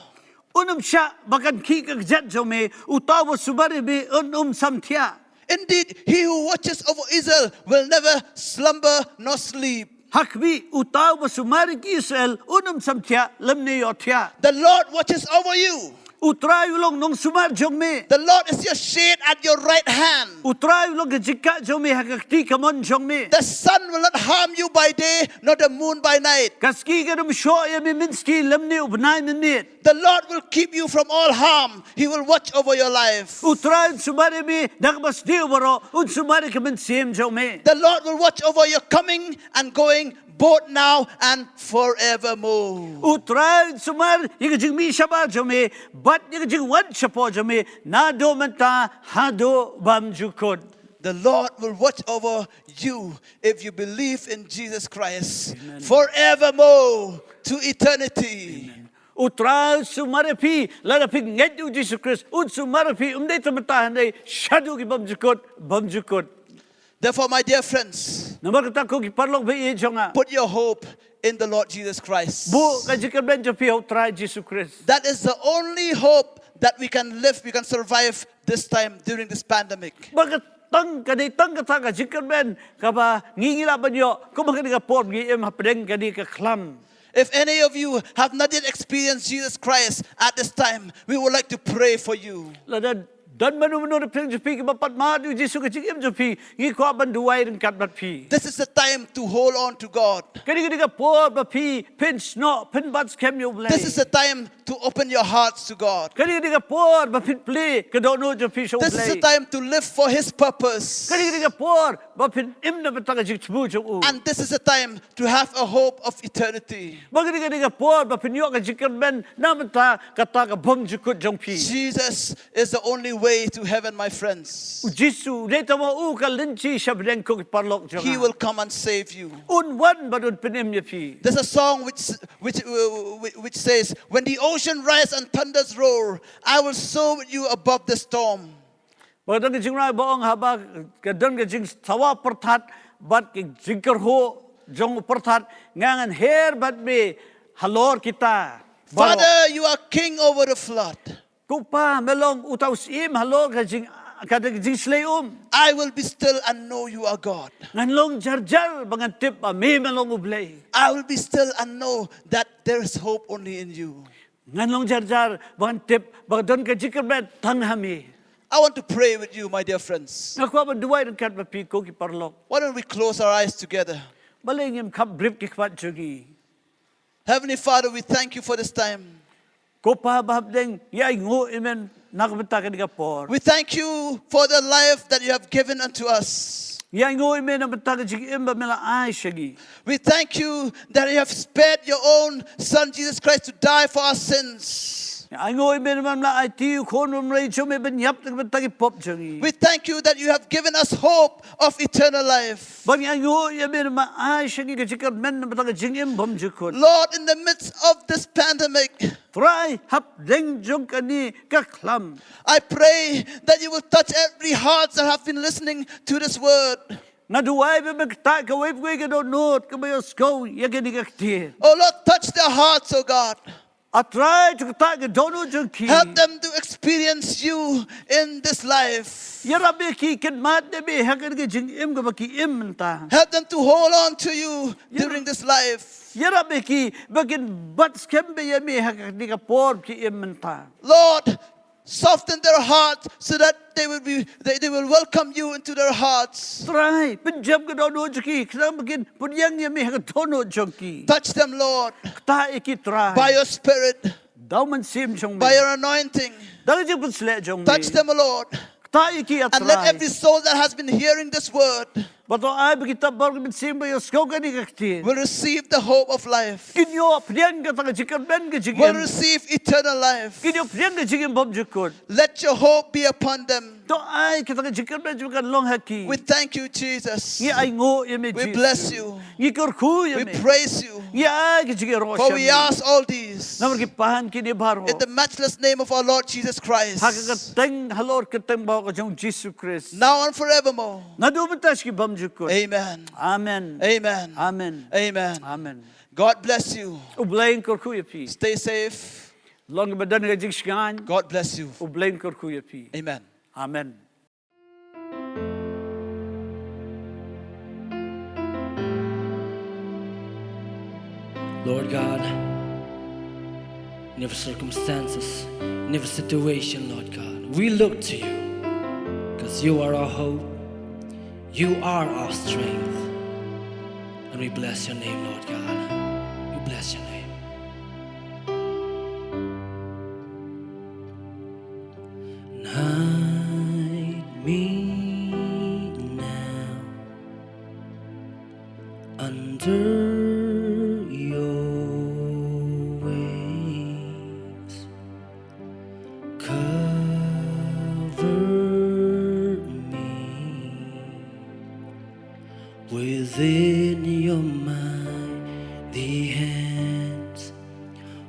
Un ym shah ba kan khih ka kjat jong me, uta uba sumar ïa me un ym samthiah. Indeed, he who watches over Israel will never slumber nor sleep. Ha khmih, uta uba sumar ïa ki Israel un ym samthiah lymne ïohthiah. The Lord watches over you. U Trai u long nongsumar jong me. The Lord is your shade at your right hand. U Trai u long ka jingkah jong me ha ka kti kamon jong me. The sun will not harm you by day, nor the moon by night. Ka sngi kam shoh ïa me mynski lymne u bnai mynmiet. The Lord will keep you from all harm. He will watch over your life. U Trai un sumar ïa me da kaba sniew baroh, un sumar ïa ka mynsiem jong me. The Lord will watch over your coming and going, both now and forevermore. U Trai un sumar ïa ka jingmih shabar jong me bad ïa ka jingwan shapoh jong me, naduh mynta haduh bymjukut. The Lord will watch over you if you believe in Jesus Christ. Amen. Forevermore, to eternity. Amen. U Trai un sumar ïa phi, lada phi ngeit ïa u Jisu Khrist, un sumar ïa phi, ym dei tang mynta hynrei shaduh ki bymjukut, bymjukut. Therefore, my dear friends, namar kata ko ki paralok ba ïeit jong nga, put your hope in the Lord Jesus Christ. Buh ka jingkyrmen jong phi ha u Trai Jisu Khrist. That is the only hope that we can live, we can survive this time during this pandemic. Ba ka tang, ka dei tang kata ka jingkyrmen kaba ngi, ngi lah ban ïoh kum ha kane ka por ngi im hapdeng kane ka khlam. If any of you have not yet experienced Jesus Christ at this time, we would like to pray for you. Lada don mano mano na pdeng jong phi kiba pat mad ïa u Jisu ha ka jingim jong phi, ngi kwah ban duwai ryngkat bad phi. This is the time to hold on to God. Kane ka dei ka por ba phi phin snoh, phin bat skhem ïa u Blei. This is the time to open your hearts to God. Kane ka dei ka por ba phin plie ka dohnud jong phi sha u Blei. This is the time to live for His purpose. Kane ka dei ka por ba phin im na bynta ka jingthmu jong u. And this is the time to have a hope of eternity. Ba kane ka dei ka por ba phin ïoh ka jingkyrmen na bynta kata ka bymjukut jong phi. Jesus is the only way to heaven, my friends. U Jisu u dei tang ma u ka lynti sha bneng ko ki paralok jong nga. He will come and save you. Un wan bad un pynim ïa phi. There's a song which, which, uh, which says, "When the ocean rise and thunders roar, I will soar with you above the storm." Ba ka don ka jingrwai ba ong haba ka don ka jingsawa pyrthat bad ka jingkyrhuh jong u pyrthat, nga ngan her bad me halor kita baroh. Father, you are king over the flood. Ko Pa, me long uta u syiem halor ka jing, ka jingshlei um. I will be still and know you are God. Ngan long jar jar ba ngan tip ba me, me long u Blei. I will be still and know that there is hope only in you. Ngan long jar jar ba ngan tip ba don ka jingkyrmen tang ha me. I want to pray with you, my dear friends. Nga kwah ban duwai ryngkat bad phi ko ki paralok. Why don't we close our eyes together? Balei ngim khapbrip ki khmat jong ngi. Heavenly Father, we thank you for this time. Ko Pa ba hapdeng, ngi ainguh ïa me na ka bynta kane ka por. We thank you for the life that you have given unto us. Ngi ainguh ïa me na bynta ka jingim ba me la ai sha ngi. We thank you that you have spared your own Son Jesus Christ to die for our sins. Ngi ainguh ïa me namar me la aiti u Khun bymrei jong me ban ïap na ka bynta ki pop jong ngi. We thank you that you have given us hope of eternal life. Bad ngi ainguh ïa me namar me ai sha ngi ka jingkyrmen na bynta ka jingim bymjukut. Lord, in the midst of this pandemic, Trai, hapdeng jong kane ka khlam, I pray that you will touch every heart that have been listening to this word. Nga duwai ba men ktah kawei pa kawei ka dohnud kaba ïohsngew ïa kane ka ktien. Oh Lord, touch their hearts, oh God. A Trai, to ktah ka dohnud jong ki. Help them to experience you in this life. Ïarap ïa ki kin mad ïa me ha kane ka jingim kaba ki im mynta. Help them to hold on to you during this life. Ïarap ïa ki ba kin bat skhem bha ïa me ha kane ka por ki im mynta. Lord, soften their hearts so that they will be, they, they will welcome you into their hearts. Trai, pynjem ka dohnud jong ki, khnang ba kin pynïeng ïa me ha ka dohnud jong ki. Touch them, Lord. Ktah ïa ki, Trai. By your Spirit. Da u Mynsiem jong me. By your anointing. Da ka jingpynshlur jong me. Touch them, O Lord. Ktah ïa ki, A Trai. And let every soul that has been hearing this word Ba to ai ba ki tap baroh ki mynsiem ba ïohsngew kane ka ktien. Will receive the hope of life. Kin ïoh pdiang kata ka jingkyrmen ka jingim. Will receive eternal life. Kin ïoh pdiang ka jingim bymjukut. Let your hope be upon them. To ai kata ka jingkyrmen jong me kan long ha ki. We thank you, Jesus. Ngi ainguh ïa me, Jisu. We bless you. Ngi kyrkhu ïa me. We praise you. Ngi ai ka jingïaroh sha me. For we ask all these. Namar ngi pan kine baroh. In the matchless name of our Lord Jesus Christ. Ha ka kyrteng halor kyrteng baroh ka jong Jisu Khrist. Now and forevermore. Naduh mynta sha ki bymjukut. Amen. Amen. Amen. Amen. Amen. Amen. God bless you. U Blei un kyrkhu ïa phi. Stay safe. Long ba don ka jingshngaiñ. God bless you. U Blei un kyrkhu ïa phi. Amen. Amen. Lord God, in every circumstances, in every situation, Lord God, we look to you, 'cause you are our hope, you are our strength, and we bless your name, Lord God. We bless your name. Hide me now under your wings. Cover me within your mighty hands.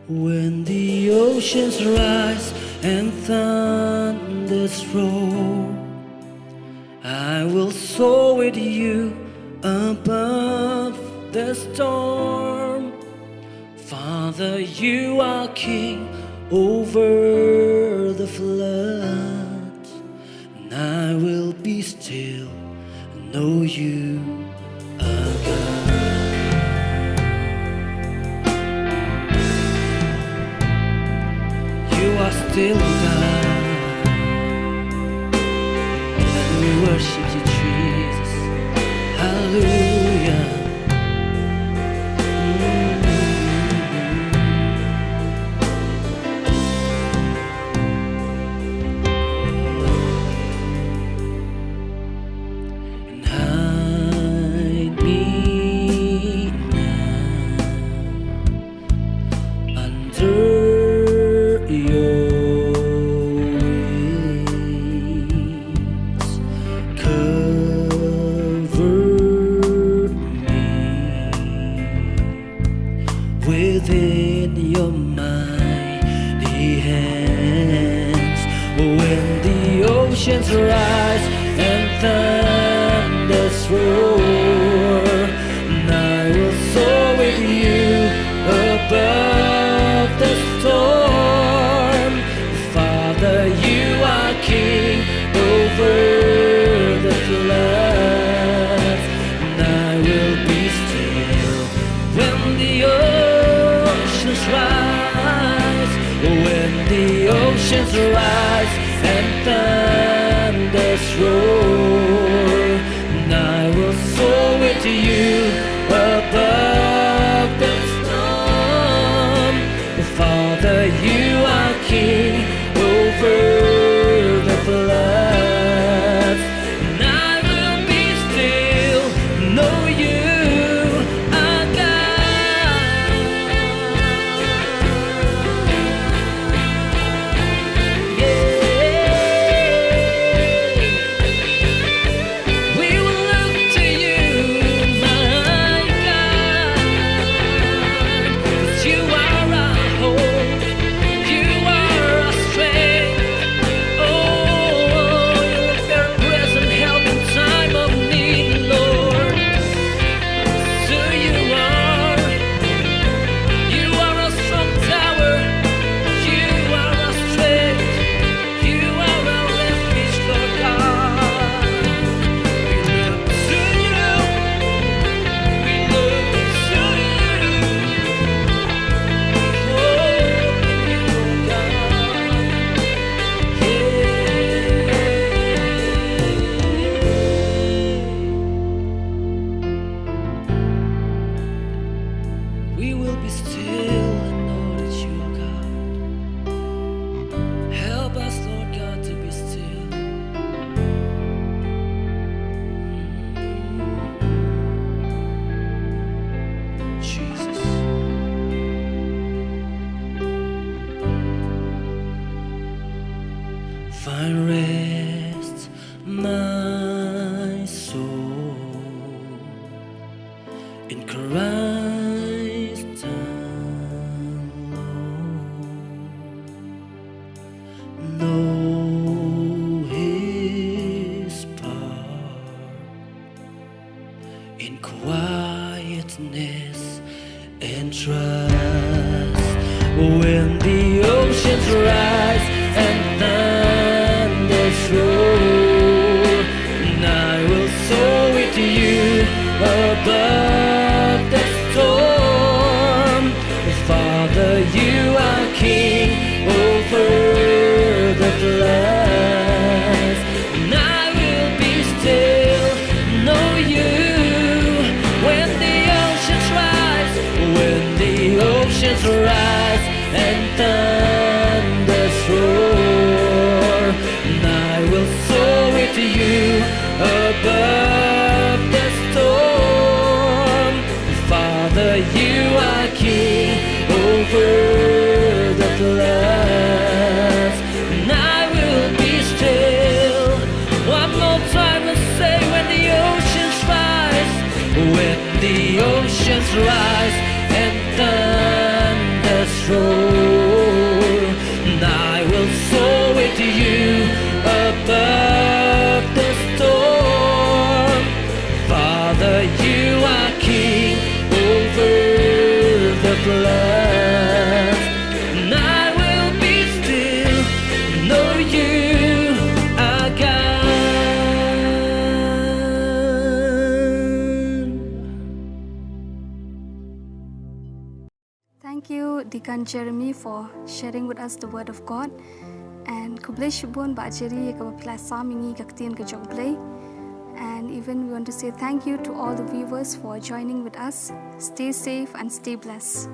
When the oceans rise and thunders roar, I will soar with you above the storm. Father, you are king over the flood. And I will be still and know you are God. You are still God. And we worship you, Jesus. Hallelujah. And hide me now under your In quietness and trust, when the oceans rise and thunders roar, and I will soar with you above the storm. Father, you are king over the floods, and I will be still, know you. When the oceans rise, when the oceans rise and thunders roar, and I will soar with you above the storm. Father, you are king over the floods, and I will be still. One more time, let's say, when the oceans rise, when the oceans rise and thunders roar, and I will soar with you above the storm. Father, you are king over the floods, and I will be still, know you are God. Thank you, Deacon Jeremy, for sharing with us the word of God. And khublei shibun Bah Jerry ïa kaba phi la sam ïa ngi ka ktien ka jong U Blei. And even we want to say thank you to all the viewers for joining with us. Stay safe and stay blessed.